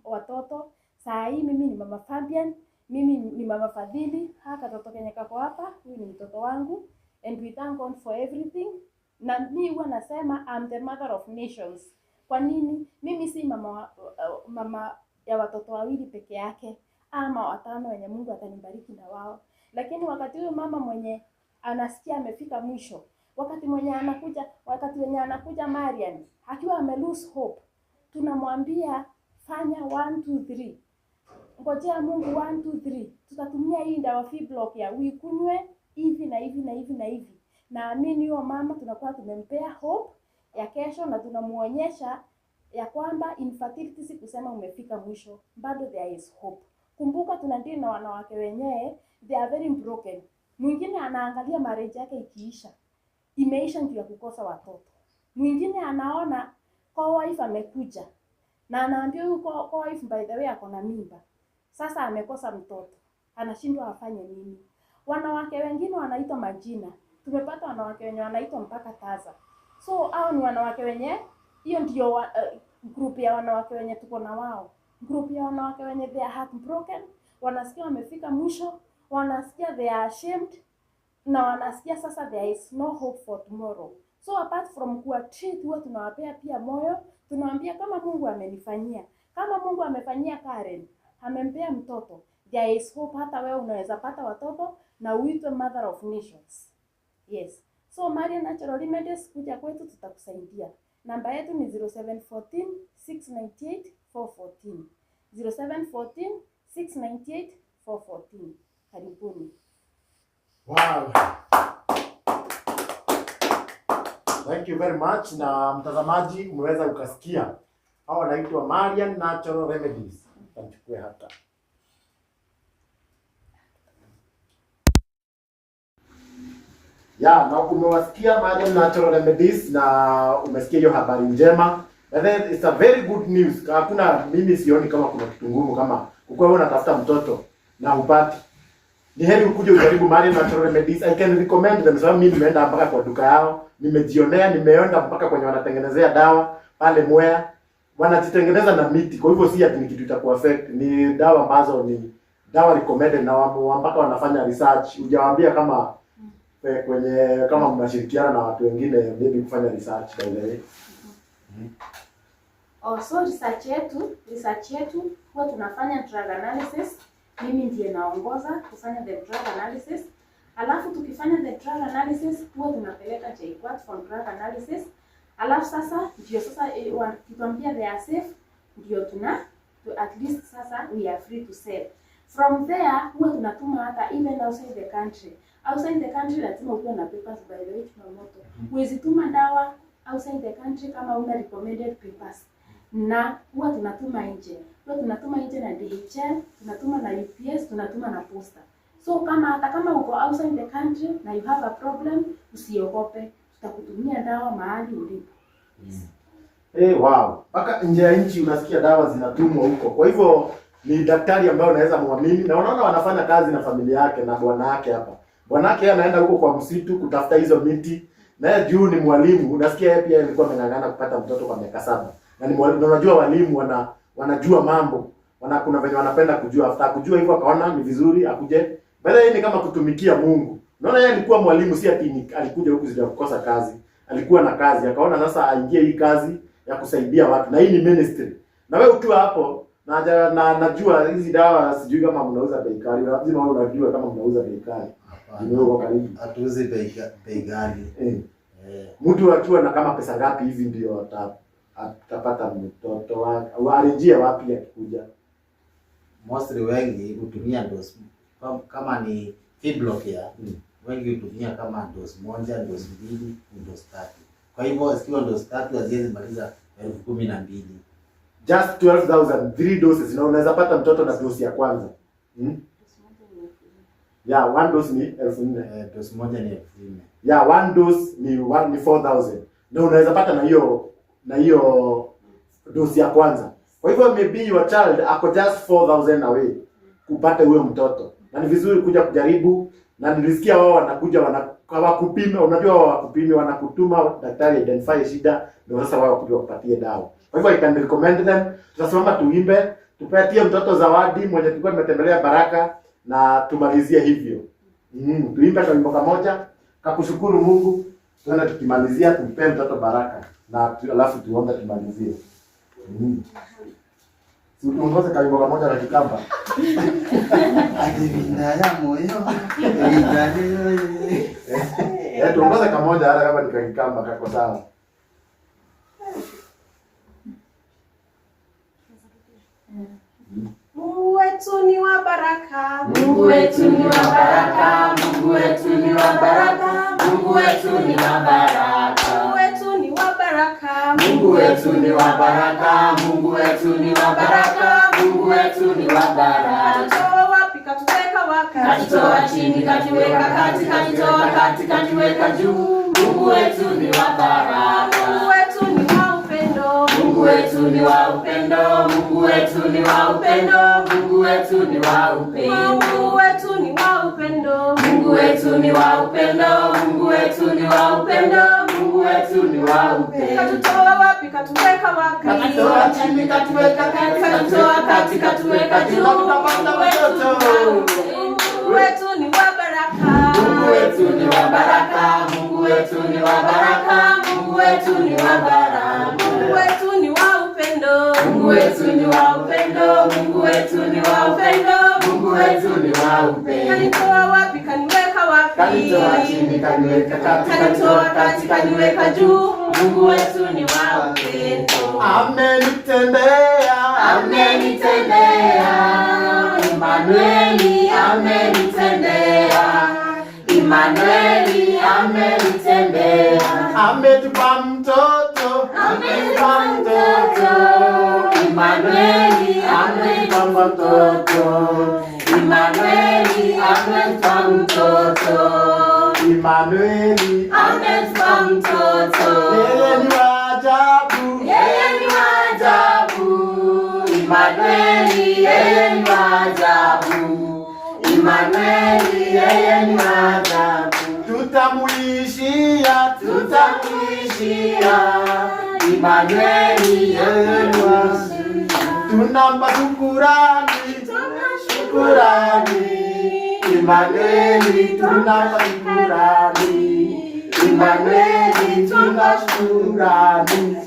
watoto. Saa hii mimi ni mama Fabian, mimi ni mama Fadhili, haka katoto kenye kako hapa, huyu ni mtoto wangu, and we thank God for everything. Na mi huwa nasema I'm the mother of nations. Kwa nini? Mimi si mama ya watoto wawili peke yake ama watano wenye Mungu atanibariki na wao, lakini wakati huyu mama mwenye anasikia amefika mwisho, wakati mwenye anakuja Marian akiwa ame lose hope, tunamwambia fanya 1 2 3, ngojea Mungu 1 2 3, tutatumia hii dawa block ya uikunywe hivi na hivi na hivi na hivi. Naamini huyo mama tunakuwa tumempea hope ya kesho na tunamuonyesha ya kwamba infertility si kusema umefika mwisho, bado there is hope. Kumbuka tunadeal na wanawake wenyewe, they are very broken. Mwingine anaangalia marriage yake ikiisha, imeisha ndio ya kukosa watoto. Mwingine anaona co-wife amekuja na anaambia huyu co-wife, by the way, ako na mimba, sasa amekosa mtoto, anashindwa afanye nini. Wanawake wengine wanaitwa majina, tumepata wanawake wenye wanaitwa mpaka tasa. So hao ni wanawake wenye hiyo ndio group ya wanawake wenye tuko na wao, group ya wanawake wenye they are heartbroken, wanasikia wamefika mwisho, wanasikia they are ashamed na wanasikia sasa there is no hope for tomorrow. So apart from kuwa treat, huwa tunawapea pia moyo, tunawaambia kama Mungu amenifanyia, kama Mungu amefanyia Karen, amempea mtoto, there is hope. Hata wewe unaweza pata watoto na uitwe mother of nations. Yes. So Marian Natural Remedies, kuja kwetu tutakusaidia. Namba yetu ni 0714 698 414. 0714 698 414. Karibuni. Wow. Thank you very much. Na mtazamaji, umeweza ukasikia hawa Hao wanaitwa Marian Natural Remedies. Tamchukue hata. Ya, na umewasikia Marian Natural Remedies na umesikia hiyo habari njema. And then it's a very good news. Hakuna, mimi sioni kama kuna kitu ngumu kama ukiwa wewe unatafuta mtoto na hupati. Ni heri ukuje ujaribu Marian Natural Remedies. I can recommend them sababu mimi nimeenda mpaka kwa duka yao, nimejionea, nimeenda mpaka kwenye wanatengenezea dawa pale Mwea. Wanajitengeneza na miti. Kwa hivyo si ati ni kitu itakuwa affect. Ni dawa ambazo ni dawa recommended na mpaka wanafanya research. Hujawaambia kama kwenye kama mnashirikiana na watu wengine maybe kufanya research by the way. Oh, so research yetu huwa tunafanya drug analysis. Mimi ndiye naongoza kufanya the drug analysis. Alafu tukifanya the drug analysis huwa tunapeleka JKUAT for drug analysis. Alafu sasa ndio sasa wakituambia they are safe, ndio tuna to at least sasa we are free to sell. From there huwa tunatuma hata even outside the country. Outside the country lazima ukuwe na papers, by the way, tunamoto. Huwezi tuma dawa outside the country kama una recommended papers. Na huwa tunatuma nje. Huwa tunatuma nje na DHL, tunatuma na UPS, tunatuma na posta. So kama hata kama uko outside the country na you have a problem, usiogope, tutakutumia dawa mahali ulipo. Wow. Mpaka nje ya nchi unasikia dawa zinatumwa huko. Kwa hivyo ni daktari ambaye unaweza muamini na unaona wanafanya kazi na familia yake na bwana yake hapa. Bwana yake yeye anaenda huko kwa msitu kutafuta hizo miti. Na yeye juu ni mwalimu, unasikia yeye pia alikuwa ameng'ang'ana kupata mtoto kwa miaka 7. Na ni mwalimu, na unajua walimu wanajua mambo. Kuna venye wanapenda kujua. After kujua hivyo akaona ni vizuri akuje. By the way ni kama kutumikia Mungu. Unaona yeye alikuwa mwalimu, si ati alikuja huku zija kukosa kazi. Alikuwa na kazi, akaona sasa aingie hii kazi ya kusaidia watu, na hii ni ministry. Na wewe ukiwa hapo na najua hizi dawa sijui kama mnauza bei kali, lazima wewe unajua kama mnauza bei kali. Hapana. Uko karibu. Hatuuzi bei ghali. Mtu akiwa na kama pesa ngapi hivi ndio atapata mtoto wake? Arejea wapi akikuja? Mostly wengi hutumia dose kama ni Fibrocare, wengi hutumia kama dose 1, dose 2, dose 3. Kwa hivyo zikiwa dose 3 haziwezi maliza 12,000. Just 12,000, 3 doses, na unaweza pata mtoto na dose ya kwanza. Yeah, one dose ni 4,000. Dose moja ni 4,000. Yeah, one dose ni 4,000. Na unaweza pata na hiyo dose ya kwanza. Kwa hivyo maybe your child ako just 4,000 away kupata huyo mtoto. Na ni vizuri kuja kujaribu, na nilisikia wao wanakuja hawakupime, unajua wao hawakupimi, wanakutuma daktari identify shida ndio sasa wao kuja kupatie dawa. Kwa hivyo I can recommend them. Tutasimama tuimbe, tupatie mtoto zawadi mwenye tulikuwa tumetembelea Baraka na tumalizie hivyo. Tuimbe kwa wimbo kamoja kakushukuru Mungu, tuende tukimalizia tumpe mtoto baraka na alafu tuombe tumalizie. Si utuongoze kawimbo kamoja na Kikamba. Adivina ya moyo. Tuongoze kamoja hata kama ni Kikamba kako sawa. Mungu wetu ni wa baraka. Mungu wetu ni wa baraka. Mungu wetu ni wa baraka. Mungu wetu ni wa baraka. Mungu wetu ni wa baraka. Mungu wetu ni wa baraka. Mungu wetu ni wa baraka. Mungu wetu ni wa baraka. Katutoa wapi, katuweka wapi? Katutoa chini, katuweka kati, katutoa kati, katuweka juu. Mungu wetu ni wa baraka. Mungu wetu ni wa upendo. Mungu wetu ni wa upendo. Mungu wetu ni wa upendo. Mungu wetu ni wa upendo. Mungu wetu ni wa upendo. Mungu wetu ni wa upendo. Mungu wetu ni wa upendo. Mungu wetu ni wa upendo. Katutoa wapi, katuweka wapi? Katutoa chini, katuweka kati, katutoa kati, katuweka juu. Mungu wetu ni wa upendo. Mungu wetu ni wa baraka. Mungu wetu ni wa baraka. Mungu wetu ni wa baraka. Mungu wetu ni wa baraka. Mungu wetu ni wa upendo. Mungu wetu ni wa upendo. Mungu wetu ni wa upendo. Mungu wetu ni wa upendo. Kanitoa wapi, kaniweka wapi? Kanitoa chini, kaniweka kati, Kanitoa kati, kaniweka juu. Mungu wetu ni wa upendo. Amenitendea, Amenitendea, Emmanueli amenitendea, Emmanueli amenitendea, ametupa mtoto, ametupa mtoto. ametupa mtoto. Immanueli ametupa mtoto. Immanueli ametupa mtoto. Yeye ni wa ajabu. Yeye ni wa ajabu. Immanueli yeye ni wa ajabu. Immanueli yeye ni wa ajabu. Tutamuishia, tutamuishia. Immanueli yeye ni wa ajabu. Tunampa shukurani, shukurani. Immanueli tunampa shukurani. Immanueli tunashukurani.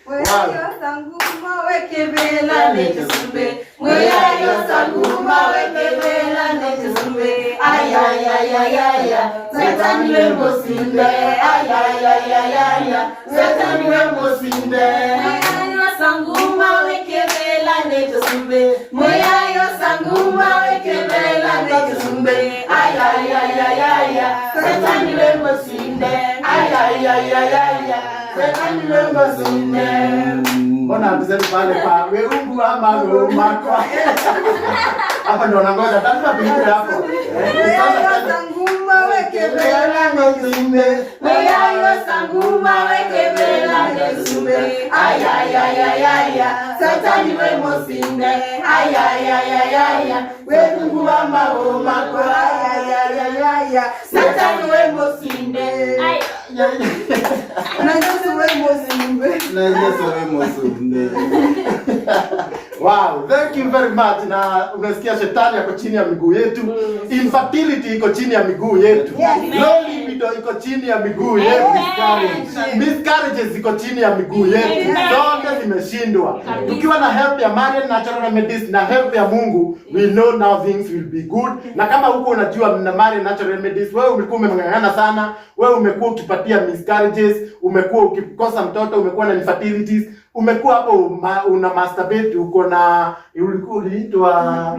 Mweyayo sanguma wekebela nejesumbe. Mweyayo sanguma wekebela nejesumbe. Ayayayayaya, Satani we mosinde. Ayayayayaya, Satani we mosinde. Mweyayo sanguma wekebela nejesumbe. Mweyayo sanguma wekebela nejesumbe. Ayayayayaya, Satani we mosinde. Ayayayayaya, Satani we mosinde. Mbona hatusemi pale pa weungu ama weumako? Hapa ndio nangoja, lazima tuingie hapo. Mweyayo sanguma wekebela nejesumbe. Mweyayo sanguma wekebela nejesumbe. Ayayayayaya, Satani we mosinde. Ayayayayaya, weungu ama weumako. Ayayayayaya, Satani we mosinde. Na Yesu we mosinde. Na Yesu we mosinde. Wow, thank you very much. Na unasikia shetani ako chini ya miguu yetu. Infertility iko chini ya miguu yetu. Low libido iko chini ya miguu yetu. Miscarriages iko chini ya miguu yetu. Zote zimeshindwa. Tukiwa na help ya Marian Natural Remedies na help ya Mungu, we know now things will be good. Na kama huko unajua na Marian Natural Remedies, wewe umekuwa umeng'ang'ana sana, wewe umekuwa ukipatia miscarriages, umekuwa ukikosa mtoto, umekuwa na infertilities, umekuwa hapo una masturbate, uko na ulikuwa uliitwa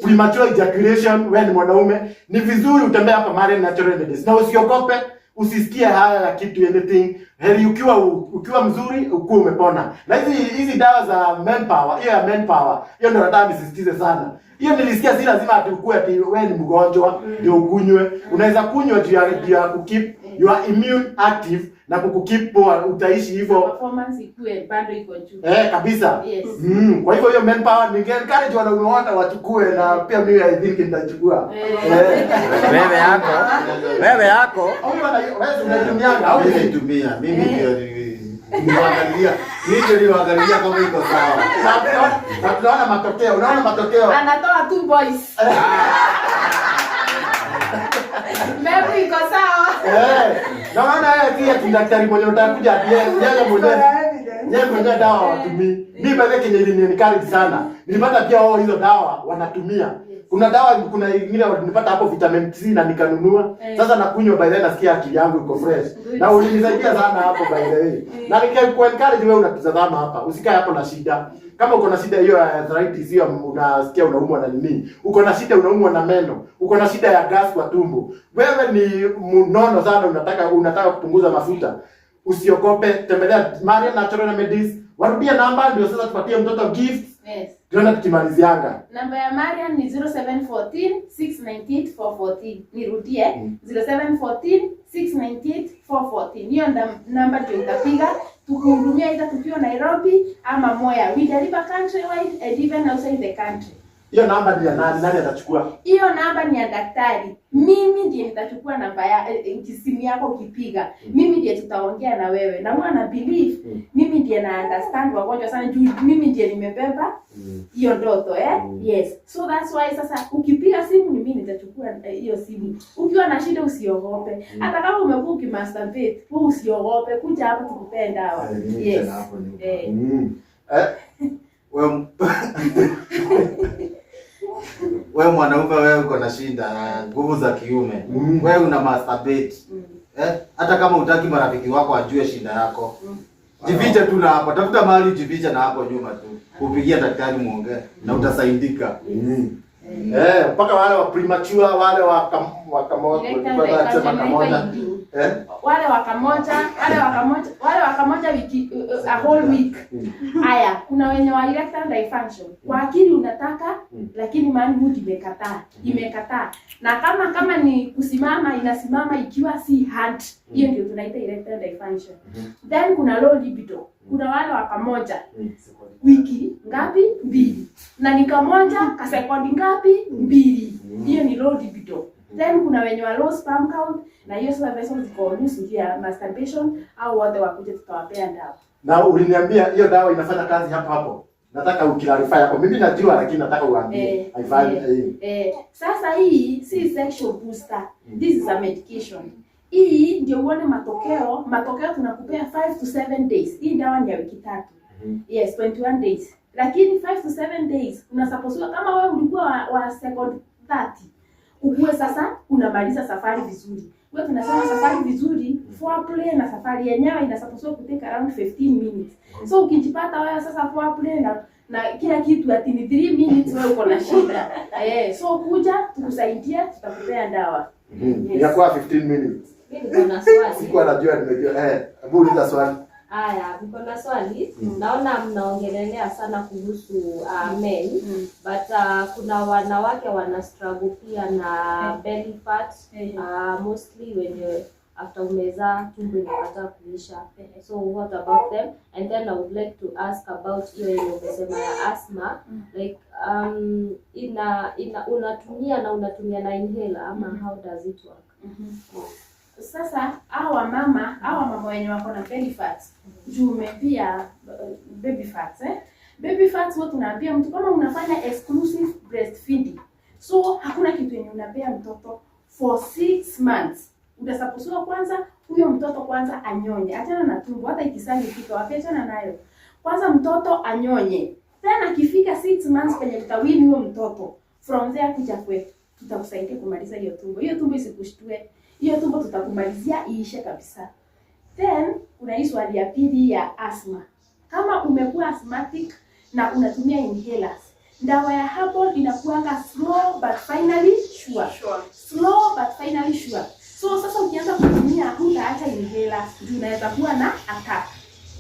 premature ejaculation, wewe ni mwanaume, ni vizuri utembee hapa Marian Natural Remedies. Na usiogope, usisikie haya ya kitu anything. Heri ukiwa mzuri, ukuwe umepona. Na hizi dawa za manpower, hiyo ya manpower, hiyo ndio nataka nisisitize sana. Hiyo nilisikia si lazima ati ukue ati wewe ni mgonjwa ndio ukunywe. Unaweza kunywa juu ya kukeep your immune active na kukukeep poa, utaishi hivyo. Performance ikue bado iko juu. Kabisa. Yes. Kwa hivyo hiyo manpower ninge encourage wanaume wote wachukue, na pia mimi I think nitachukua. Wewe yako. Wewe yako. Wewe unaitumianga au Mimi naitumia. Mimi ndio niwaangalia. Mimi ndio niwaangalia kama iko sawa. Na tunaona matokeo, unaona matokeo. Anatoa two boys. Mbegu iko sawa. Na unaona yeye pia tu daktari mwenye utakuja ati yeye mwenyewe. Yeye mwenyewe dawa watumii. Mimi baadhi kenye iliniencourage sana. Nilipata pia wao hizo dawa wanatumia. Kuna dawa, kuna ingine nilipata hapo vitamin C na nikanunua. Sasa nakunywa, by the way nasikia akili yangu iko fresh. Na ulinisaidia sana hapo by the way. Na nikakuencourage wewe unatazama hapa. Usikae hapo na shida. Kama uko na shida hiyo ya arthritis, hiyo unasikia unaumwa na nini? Uko na shida unaumwa na meno, uko na shida ya gas kwa tumbo. Wewe ni mnono sana, unataka kupunguza mafuta. Usiogope, tembelea Marian Natural Remedies. Warudie namba ndio sasa tupatie mtoto gift. Yes. Tunaenda tukimalizianga. Namba ya Marian ni 0714 698 414. Nirudie 0714 698 414. Hiyo namba ndio utapiga tukuhudumia either tukiwa Nairobi ama Mwea. We deliver countrywide and even outside the country. Hiyo namba ni ya nani? Nani atachukua? Hiyo namba ni ya daktari. Mimi ndiye nitachukua namba ya simu yako ukipiga. Mimi ndiye tutaongea na wewe. Na huwa na believe mimi ndiye na understand wagonjwa sana juu mimi ndiye nimebeba hiyo ndoto Yes. So that's why sasa ukipiga simu ni mimi nitachukua hiyo simu. Ukiwa na shida usiogope. Hata kama umekuwa ukimasturbate, wewe usiogope, kuja hapa tukupee dawa. Yes. Wewe mwanaume, wewe uko na shida nguvu za kiume. Wewe una masturbate. Hata kama hutaki marafiki wako wajue shida yako. Jifiche tu na hapo. Tafuta mahali ujifiche na hapo nyuma tu. Upigie daktari muongee na utasaidika. Mpaka wale wa premature, wale wa kamoja, Wale wa kamoja, wale wa kamoja, wale wa Kamoja wiki, a whole week. Haya, kuna wenye wa erectile dysfunction. Kwa akili unataka, lakini manhood imekataa. Imekataa. Na kama ni kusimama, inasimama ikiwa si hard. Hiyo ndio tunaita erectile dysfunction. Then kuna low libido. Kuna wale wa kamoja wiki ngapi? 2. Na ni kamoja ka sekondi ngapi? 2. Hiyo ni low libido. Then kuna wenye wa low sperm count, na hiyo sasa vessels ziko loose juu ya masturbation, au wote wakuje tutawapea dawa. Na uliniambia hiyo dawa inafanya kazi hapo hapo. Nataka ukiclarify hapo. Mimi najua lakini nataka uambie. Sasa hii si sexual booster. This is a medication. Hii ndio uone matokeo. Matokeo tunakupea 5 to 7 days. Hii dawa ni ya wiki 3. Yes, 21 days. Lakini 5 to 7 days unasupposiwa kama wewe ulikuwa wa second 30. Ukuwe sasa unamaliza safari vizuri. Wewe tunasema safari vizuri, foreplay na safari yenyewe inasupposiwa kutake around 15 minutes. So ukijipata wewe sasa foreplay na kila kitu ati ni 3 minutes, wewe uko na shida. So kuja tukusaidie, tutakupea dawa. Yes. Inakuwa 15 minutes. Mimi niko na swali. Sikuwa najua, nimejua. Hebu uliza swali. Haya, niko na swali. Naona mnaongelelea sana kuhusu men, but kuna wanawake wana struggle pia na belly fat, mostly when after umezaa tumbo inakataa kuisha. So what about them? And then I would like to ask about hiyo yenye umesema ya asthma, like ina unatumia na inhaler ama how does it work? Sasa hawa mama wenye wako na belly fat, juu umepia baby fat, Baby fat huwa tunaambia mtu kama unafanya exclusive breastfeeding, so hakuna kitu yenye unapea mtoto for 6 months. Utasupposiwa kwanza huyo mtoto kwanza anyonye, achana na tumbo, hata ikisali ifika wapi achana nayo. Kwanza mtoto anyonye. Tena akifika 6 months kwenye tutawini huyo mtoto, from there kuja kwetu tutakusaidia kumaliza hiyo tumbo. Hiyo tumbo isikushtue. Hiyo tumbo tutakumalizia iishe kabisa. Then kuna hii swali ya pili ya asthma. Kama umekuwa asthmatic na unatumia inhalers, dawa ya herbal inakuanga slow but finally sure. Slow but finally sure. So sasa ukianza kutumia hutaacha inhaler, juu unaweza kuwa na attack.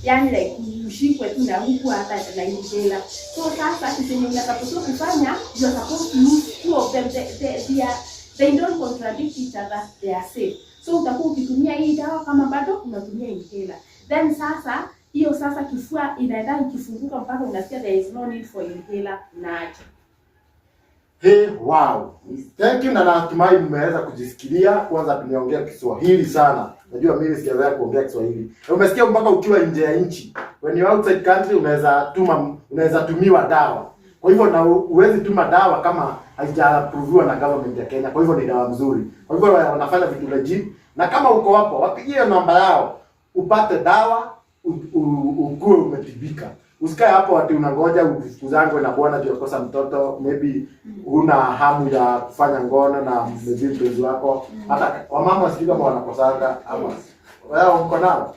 Yaani like ushikwe tu na huku hata na inhaler. So sasa kitu yenye unatakiwa kufanya, you are supposed to use two of them. They don't contradict each other, they are safe. So utakuwa ukitumia hii dawa kama bado unatumia inhaler. Then sasa hiyo sasa kifua inaenda ikifunguka mpaka unasikia there is no need for inhaler, unaacha. Hey, wow. Thank you, na natumai mmeweza kujisikilia. Kwanza tumeongea Kiswahili sana. Najua mimi sijazoea kuongea Kiswahili. Na umesikia mpaka ukiwa nje ya nchi, when you outside country unaweza tumiwa dawa. Kwa hivyo na huwezi tuma dawa kama haijaaproviwa na government ya Kenya. Kwa hivyo ni dawa mzuri. Kwa hivyo wanafanya vitu legit. Na kama uko hapo, wapigie namba yao upate dawa, ukue umetibika. Usikae hapo ati unangoja ufukuzangwe na bwana juu kosa mtoto, maybe huna hamu ya kufanya ngono na maybe mpenzi wako. Hata wamama sijui kama wanakosanga ama wao mko nao.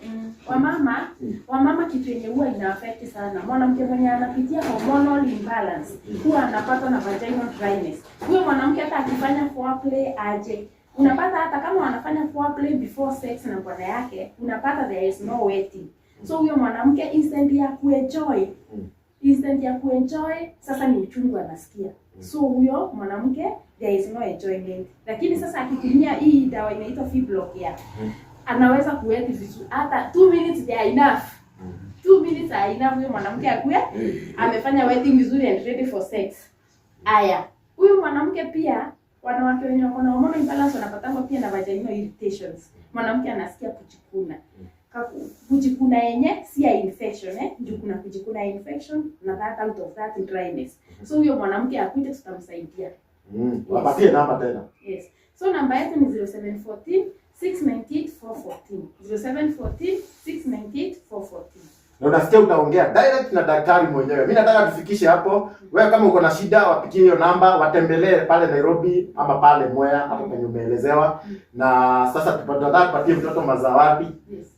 Wamama kitu yenye huwa ina affect sana. Mwanamke mwenye anapitia hormonal imbalance huwa anapatwa na vaginal dryness. Huyo mwanamke hata akifanya foreplay aje, unapata hata kama wanafanya foreplay before sex na bwana yake, unapata there is no wetting. So huyo mwanamke instant ya kuenjoy sasa ni uchungu anasikia. So huyo mwanamke there is no enjoyment. Lakini sasa akitumia hii dawa inaitwa Fiblock ya anaweza kuweti vizuri, hata 2 minutes they are enough. 2 minutes are enough huyo mwanamke akuwe amefanya wetting vizuri and ready for sex. Aya, huyu mwanamke pia, wanawake wenye wako na hormonal imbalance wanapatangwa pia na vaginal irritations. Mwanamke anasikia kujikuna. Kujikuna yenye si ya infection, juu kuna kujikuna infection na that out of that dryness. So huyo mwanamke akuje tutamsaidia. Wapatie namba tena. Yes. So namba yetu ni 0714 698 414. 0714 698 414. Na unasikia utaongea direct na daktari mwenyewe. Mimi nataka tufikishe hapo. Wewe kama uko na shida wapigie hiyo namba, watembelee pale Nairobi ama pale Mwea hapo penye umeelezewa. Na sasa tunataka tupatie mtoto mazawadi,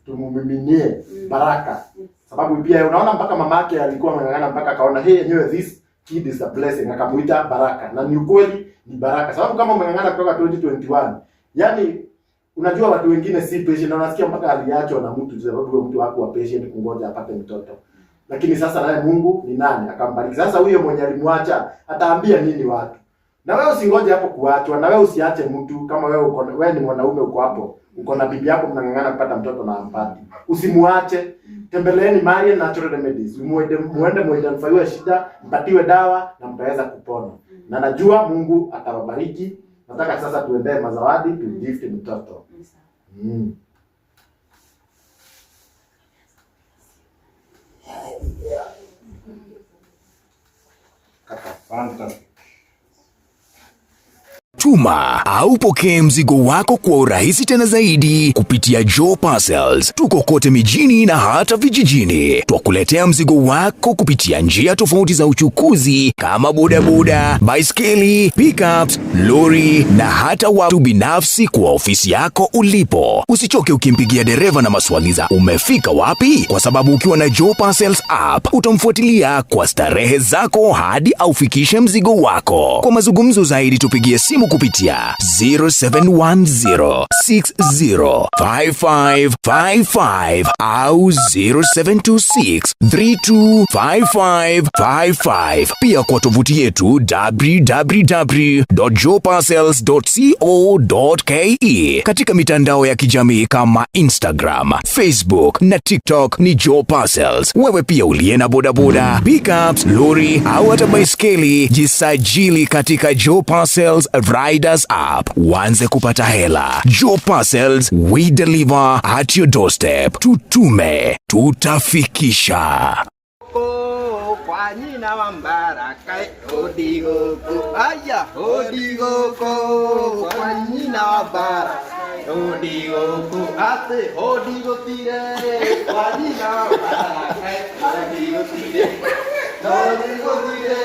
tumumiminie baraka. Sababu pia unaona mpaka mamake alikuwa ameng'ang'ana mpaka akaona hey, yenyewe this kid is a blessing, akamuita Baraka. Na ni ukweli ni baraka. Sababu kama umeng'ang'ana kutoka 2021, yani Unajua watu wengine si patient, na unasikia mpaka aliachwa na mtu sababu huyo mtu hakuwa patient kungoja apate mtoto. Lakini sasa naye Mungu ni nani akambariki. Sasa huyo mwenye alimwacha ataambia nini watu? Na wewe usingoje hapo kuachwa, na wewe usiache mtu. Kama wewe uko, wewe ni mwanaume uko hapo, uko na bibi yako mnang'ang'ana kupata mtoto na hampati, usimuache. Tembeleeni Marian Natural Remedies, muende muende muidentifyiwe shida, mpatiwe dawa na mtaweza kupona, na najua Mungu atawabariki. Nataka sasa tuendee mazawadi, tugift mtoto. Fantastic. Tuma au pokee mzigo wako kwa urahisi tena zaidi kupitia Joe Parcels. Tuko kote mijini na hata vijijini. Twakuletea mzigo wako kupitia njia tofauti za uchukuzi kama bodaboda, baiskeli, pickups, lori na hata watu binafsi kwa ofisi yako ulipo. Usichoke ukimpigia dereva na maswali za umefika wapi, kwa sababu ukiwa na Joe Parcels app utamfuatilia kwa starehe zako hadi aufikishe mzigo wako. Kwa mazungumzo zaidi tupigie simu kupitia 0710605555 au 0726325555. Pia kwa tovuti yetu www.joeparcels.co.ke. Katika mitandao ya kijamii kama Instagram, Facebook na TikTok ni Joe Parcels. Wewe pia uliye na bodaboda, pickups, lori au hata baiskeli, jisajili katika Joe Parcels Riders app uanze kupata hela. Joe Parcels, we deliver at your doorstep. Tutume, tutafikisha. Kwa nyina wa Mbaraka, hodi gũkũ, aya, hodi gũkũ, kwa nyina wa Mbaraka, hodi gũkũ, atĩ hodi gũtire, kwa nyina wa Mbaraka, hodi gũtire, hodi gũtire,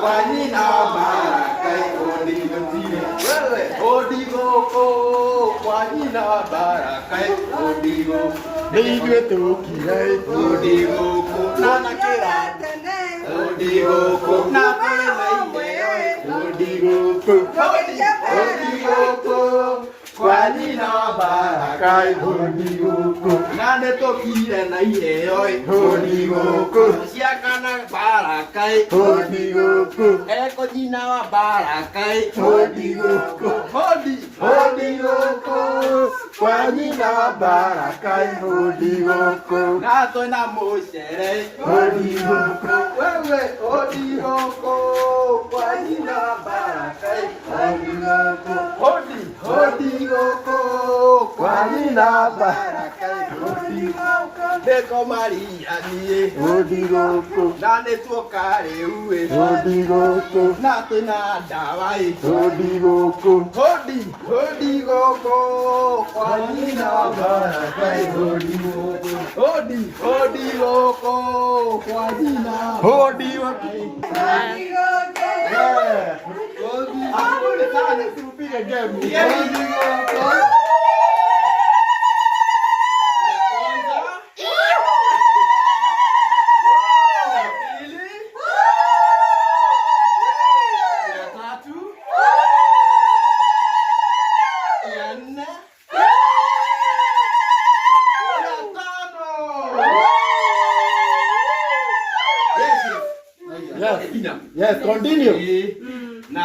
kwa nyina wa Mbaraka, hodi gũtire, wewe, hodi gũkũ, kwa nyina wa Mbaraka, hodi gũkũ, Nĩ ithuĩ tũkire, hodi gũkũ, na nakĩra hodi gũkũ, na twĩna iheo, hodi gũkũ, hodi gũkũ, kwa nyina wa Baraka, hodi gũkũ, na nĩ tũkire na iheo, hodi gũkũ, cia kana Baraka, hodi gũkũ, eko nyina wa Baraka, hodi gũkũ, hodi, hodi gũkũ, kwa nyina wa Baraka, hodi gũkũ, na twĩna mũcere, hodi gũkũ, wewe, hodi gũkũ, kwa nyina wa Baraka, hodi gũkũ, hodi, hodi gũkũ, kwa nyina wa Baraka, hodi gũkũ, ndĩko Maria niĩ, hodi gũkũ, na nĩ tuoka rĩu ĩ, hodi gũkũ, na twĩna ndawa ĩ, hodi gũkũ, hodi, hodi gũkũ, kwa nyina wa Baraka, hodi gũkũ, hodi, hodi gũkũ, kwa nyina, hodi gũkũ. Yeah. Hodi. Tupige game. Hodi gũkũ. Ya kwanza. Ya pili. Ya tatu. Ya nne. Ya tano. Yes, yes. Yes. Ina. Yes, continue. Na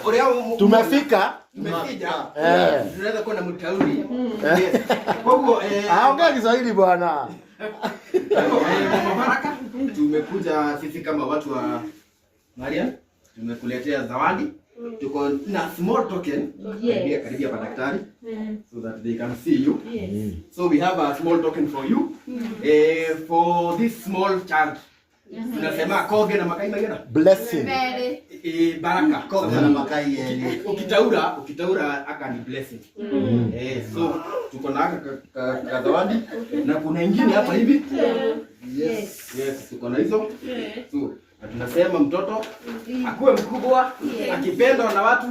uria Tumefika. tumefika. Eh. Tunaweza kuwa na mtauri. Yes. Kwa hivyo Ah, ongea Kiswahili bwana. Kwa hivyo, Mama Baraka, tumekuja sisi kama watu wa Marian, tumekuletea zawadi. Tuko na small token. Yes. Karibia karibia kwa daktari so that they can see you. Yes. So we have a small token for you. For this small child. Tunasema koge na makai magena. Blessing. Baraka. Koge na makai yeli. Ukitaura aka ni blessing. So tuko na aka ka zawadi na kuna ingine hapa hivi. Yes. Yes, tuko na hizo. So na tunasema mtoto akuwe mkubwa, akipendwa na watu,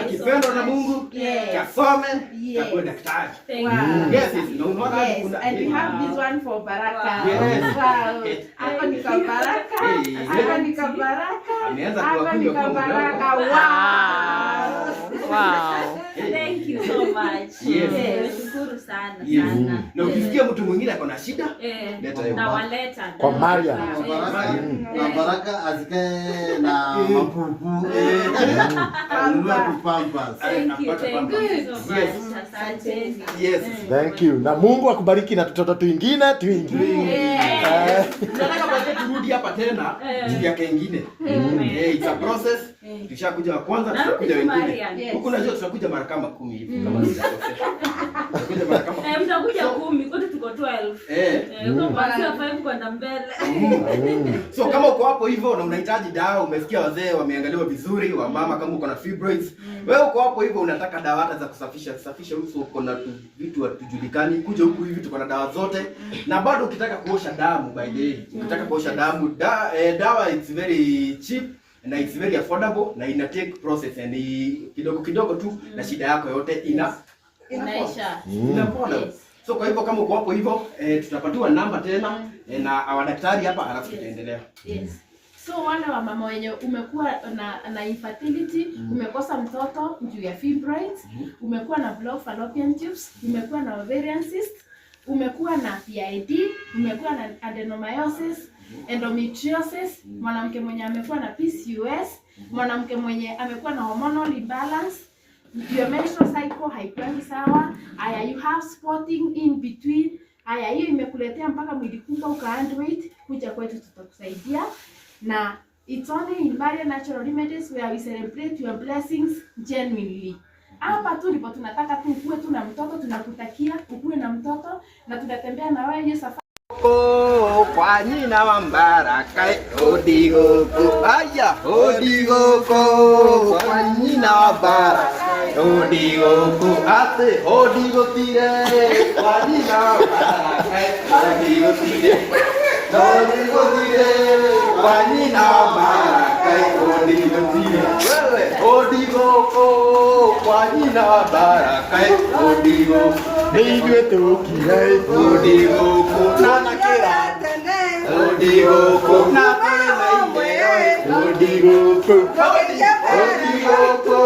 akipendwa na Mungu, kasome, kakuwe daktari. Wow. Yes, yes, na unaona Yes, kuna and we have this one for Baraka. Yes. Wow. Ako ni kwa Baraka. Ako ni kwa Baraka. Ameanza Ako ni kuwakunywa kwa kwa Baraka. mdomo. Wow. Wow. Thank you you so much. Yes. Nimeshukuru sana Yes. sana. Na ukisikia mtu mwingine ako na shida, leta hiyo. Nawaleta. Kwa Mariam. Na Baraka azikae na mapupu. Anunua tu Pampers. Thank you, thank you so much. Yes. Asanteni. Yes. Thank you. Na Mungu akubariki na tutoto twingine twingi. Nataka baadaye turudi hapa tena juu ya kengine. It's a process. Tushakuja wa kwanza, tutakuja Narudi tu wengine. Mariam. Yes. Huku najua tutakuja mara kama 10 hivi kama sijakosea. Tutakuja mara kama Mtakuja 10, kwetu tuko 12. Huko kuanzia 5 kwenda mbele. So kama uko hapo hivyo na unahitaji dawa, umesikia wazee wameangaliwa vizuri, wamama kama uko na fibroids, wewe uko hapo hivyo unataka dawa hata za kusafisha safisha uso, uko na vitu hatujulikani, kuja huku hivi tuko na dawa zote. Na bado ukitaka kuosha damu, by the way, ukitaka kuosha damu, dawa it's very cheap na it's very affordable na ina take process and kidogo kidogo tu na shida yako yote Inaisha. inapona. Yes. So kwa hivyo kama uko hapo hivyo, tutapatiwa namba tena na our daktari hapa, alafu tutaendelea. Yes. So wale wa mama wenye umekuwa na infertility, umekosa mtoto juu ya fibroids, umekuwa na blocked fallopian tubes, umekuwa na ovarian cyst, umekuwa na PID, umekuwa na adenomyosis, endometriosis, mwanamke mwenye amekuwa na PCOS, mwanamke mwenye amekuwa na hormonal imbalance, your menstrual cycle haikwangi sawa, aya you have spotting in between, aya hiyo imekuletea mpaka mwili kubwa uka weight, kuja kwetu tutakusaidia. Na it's only in Mariam Natural Remedies where we celebrate your blessings genuinely. Hapa tu ndipo tunataka tu ukuwe tu na mtoto, tunakutakia ukuwe na mtoto na tunatembea na wewe hiyo safari. Kwa nyina wa Mbaraka, odigoko aya odigoko kwa nyina wa Baraka odigoko ate odigotire kwa nyina wa Baraka odigotire odigotire kwa nyina wa Baraka odigotire wewe odigoko kwa nyina wa Baraka odigoko Nĩ tukire odigoko na kira odigoko na odigoko odigoko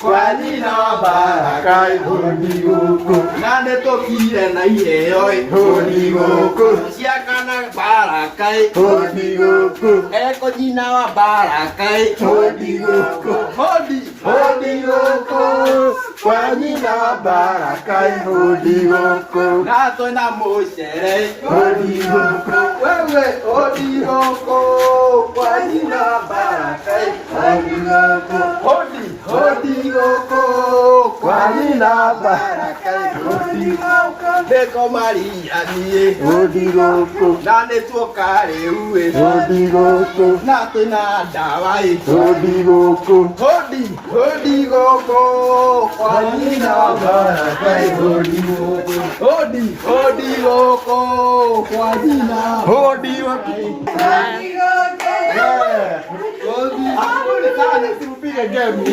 kwa nyina wa Baraka odigoko na nĩtũkire na iheo odigoko ciakana Baraka odigoko eko nyina wa Baraka odigoko hodi odigoko kwa nyina wa Baraka odigoko na twĩna mũcere odigoko wewe odigoko kwa nyina wa Baraka odigoko hodi odigoko kwa nyina wa Baraka odigoko ndĩko Maria niĩ odigoko na nĩtuoka rĩu ĩ odigoko na twĩna ndawa ĩ odigoko hodi odigoko kwa nyina wa Baraka odigoko hodi odigoko kwa nyina odigoko. Upige game.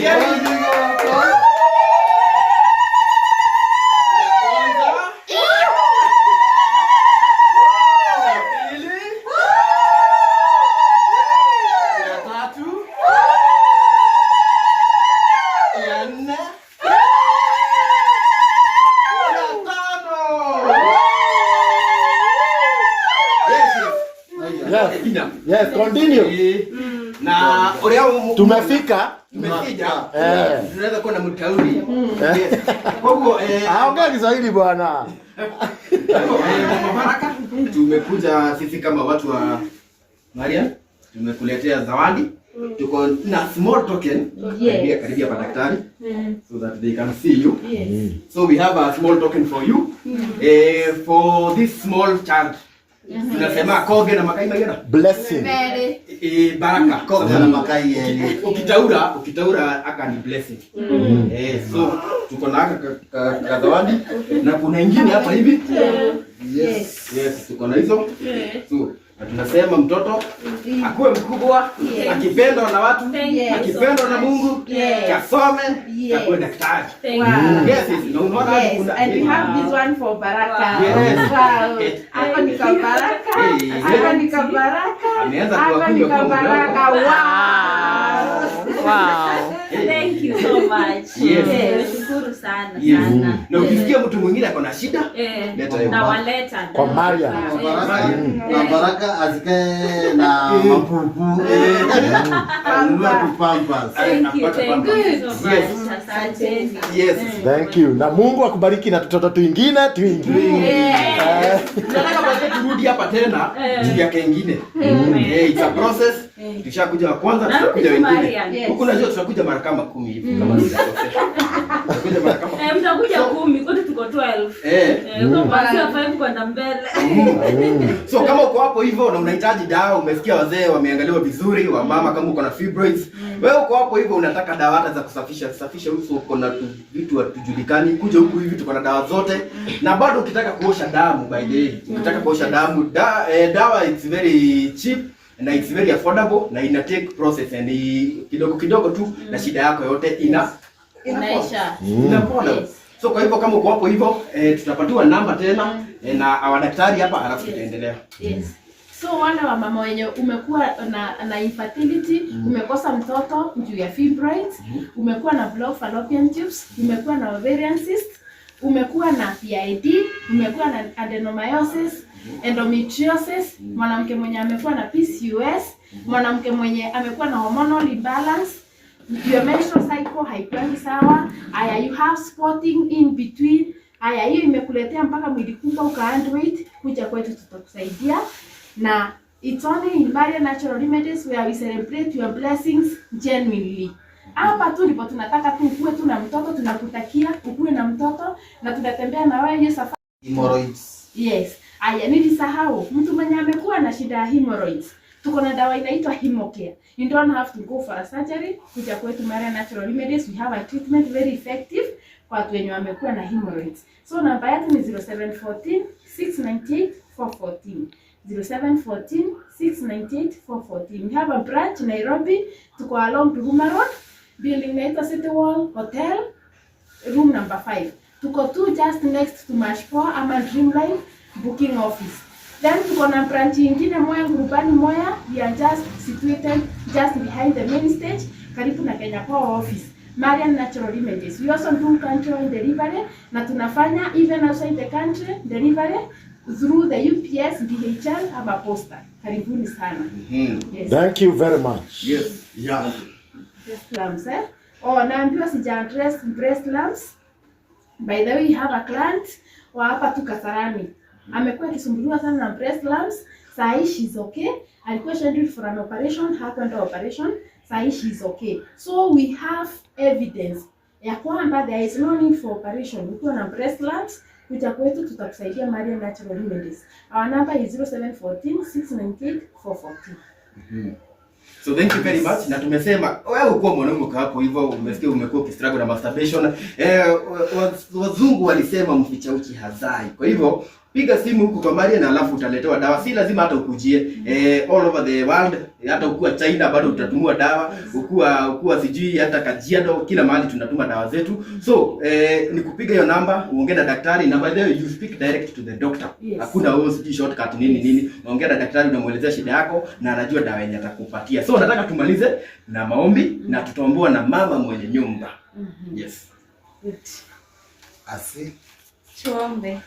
Yes, continue. Na uria Tumefika. tumefika. Tunaweza kuwa na mtauri. Yes. Kwa hivyo Ongea Kiswahili bwana. Baraka, tumekuja sisi kama watu wa Mariam, tumekuletea zawadi. Tuko na small token. Yes. Karibia kwa daktari so that they can see you. Yes. So we have a small token for you. For this small child. Tunasema koge na makai magena. Blessing. Baraka. Koge na makai yenu. Ukitaura aka ni blessing. So tuko na aka kazawadi na kuna ingine hapa hivi. Yes. Yes, tuko na hizo. So na tunasema mtoto akuwe mkubwa, akipendwa na watu, akipendwa na Mungu, kasome, akuwe daktari. Wow. Yes, yes. Na unaona Yes, kuna and we have this one for Baraka. Yes. Wow. Hapa ni kwa Baraka. Hapa ni kwa Baraka. Ameanza Hapa ni kuwakunywa kwa kwa Baraka. Wow. Wow. Thank you so much. Yes. Nimeshukuru sana sana. Na ukisikia mtu mwingine ako na shida, leta hiyo. Nawaleta. Kwa Mariam. Na baraka azikae na mapupu. Anunua tu Pampers. Thank you, thank you so much. Yes. Asanteni. Yes. Thank you. Na Mungu akubariki na tutoto twingine twingi. Nataka baadaye turudi hapa tena juu ya kengine. It's a process. Tushakuja wa kwanza, Na tutakuja rudi tu wengine. Mariam. Yes. Huku najua tutakuja mara kama 10 hivi kama sijakosea. Tutakuja mara kama Mtakuja 10, kwetu tuko 12. Kwa kuanzia 5 kwenda mbele. So kama uko hapo hivyo na unahitaji dawa, umesikia wazee wameangaliwa vizuri, wamama kama uko na fibroids, wewe uko hapo hivyo unataka dawa hata za kusafisha safisha uso, uko na vitu hatujulikani, kuja huku hivi tuko na dawa zote. Na bado ukitaka kuosha damu, by the way, ukitaka kuosha damu dawa it's very cheap na it's very affordable na ina take process and kidogo kidogo tu na shida yako yote Inaisha. Inapona. Yes. So kwa hivyo kama uko hapo hivyo, tutapatiwa namba tena na our daktari hapa, alafu tutaendelea. Yes. So wale wa mama wenye umekuwa na infertility, umekosa mtoto juu ya fibroids, umekuwa na blocked fallopian tubes, umekuwa na ovarian cyst, umekuwa na PID, umekuwa na adenomyosis, endometriosis, mwanamke mwenye amekuwa na PCOS, mwanamke mwenye amekuwa na hormonal imbalance, your menstrual cycle haikwangi sawa, aya you have spotting in between, aya hiyo imekuletea mpaka mwili kubwa uka weight, kuja kwetu tutakusaidia. Na it's only in Mariam Natural Remedies where we celebrate your blessings genuinely. Hapa tu ndipo tunataka tu ukuwe tu na mtoto, tunakutakia ukuwe na mtoto na tunatembea na wewe hiyo safari. Hemorrhoids. Yes. Aya, nilisahau mtu mwenye amekuwa na shida ya hemorrhoids. Tuko na dawa inaitwa Hemocare. You don't have to go for a surgery. Kuja kwetu Mariam Natural Remedies, we have a treatment very effective kwa watu wenye wamekuwa na hemorrhoids. So namba yetu ni 0714 698 414. 0714 698 414. We have a branch in Nairobi, tuko along Huruma Road, building inaitwa City Wall Hotel, room number 5. Tuko tu just next to Mashpo ama Dreamline booking office. Then tuko na branch ingine Moya Ngurubani Moya, we are just situated just behind the main stage, karibu na Kenya Power office. Mariam Natural Remedies. We also do country delivery na tunafanya even outside the country delivery through the UPS, DHL ama posta. Karibuni sana. Yes. Thank you very much. Yes. Yeah. Breast lumps, eh? Oh, naambiwa sija address breast lumps. By the way, we have a client wa hapa tu Kasarani. Amekuwa akisumbuliwa sana na breast lumps. Saa hii she's okay. Alikuwa scheduled for an operation, hakwenda operation. Saa hii she's okay. So we have evidence ya kwamba there is no need for operation. Ukiwa na breast lumps, kuja kwetu tutakusaidia Mariam Natural Remedies. Our number is 0714 698 414. So thank you very much. Na tumesema wewe ukuwa mwanaume uko hapo hivyo, umesikia umekuwa ukistruggle na masturbation. Wazungu walisema mficha uchi hazai. Kwa hivyo piga simu huku kwa Mariam na alafu utaletewa dawa. Si lazima hata ukujie. All over the world, hata ukuwa China bado utatumiwa dawa. Ukuwa sijui hata Kajiado, kila mahali tunatuma dawa zetu. So ni kupiga hiyo namba, uongee na daktari, na by the way you speak direct to the doctor. Yes. Hakuna wewe sijui shortcut nini nini. Unaongea na daktari, unamuelezea shida yako na anajua dawa yenye atakupatia. So nataka tumalize na maombi na tutaombewa na mama mwenye nyumba. Yes. Good. Asi. Tuombe.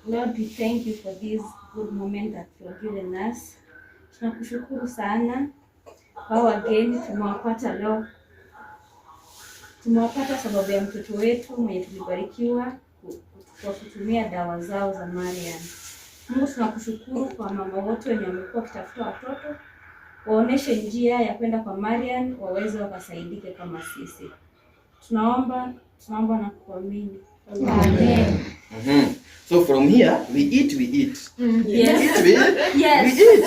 Lord, we thank you for this good moment that you have given us. Tunakushukuru sana kwa wageni tumewapata leo. Tumewapata sababu ya mtoto wetu mwenye tulibarikiwa kwa kutumia dawa zao za Mariam. Mungu, tunakushukuru kwa mama wote wenye wamekuwa wakitafuta watoto, waoneshe njia ya kwenda kwa Mariam waweze wakasaidike kama sisi. Tunaomba, tunaomba na kuamini. Amen. So from here we eat, we eat. Yes. We eat, we eat. Yes. We eat.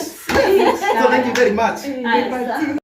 So thank you very much. Yes.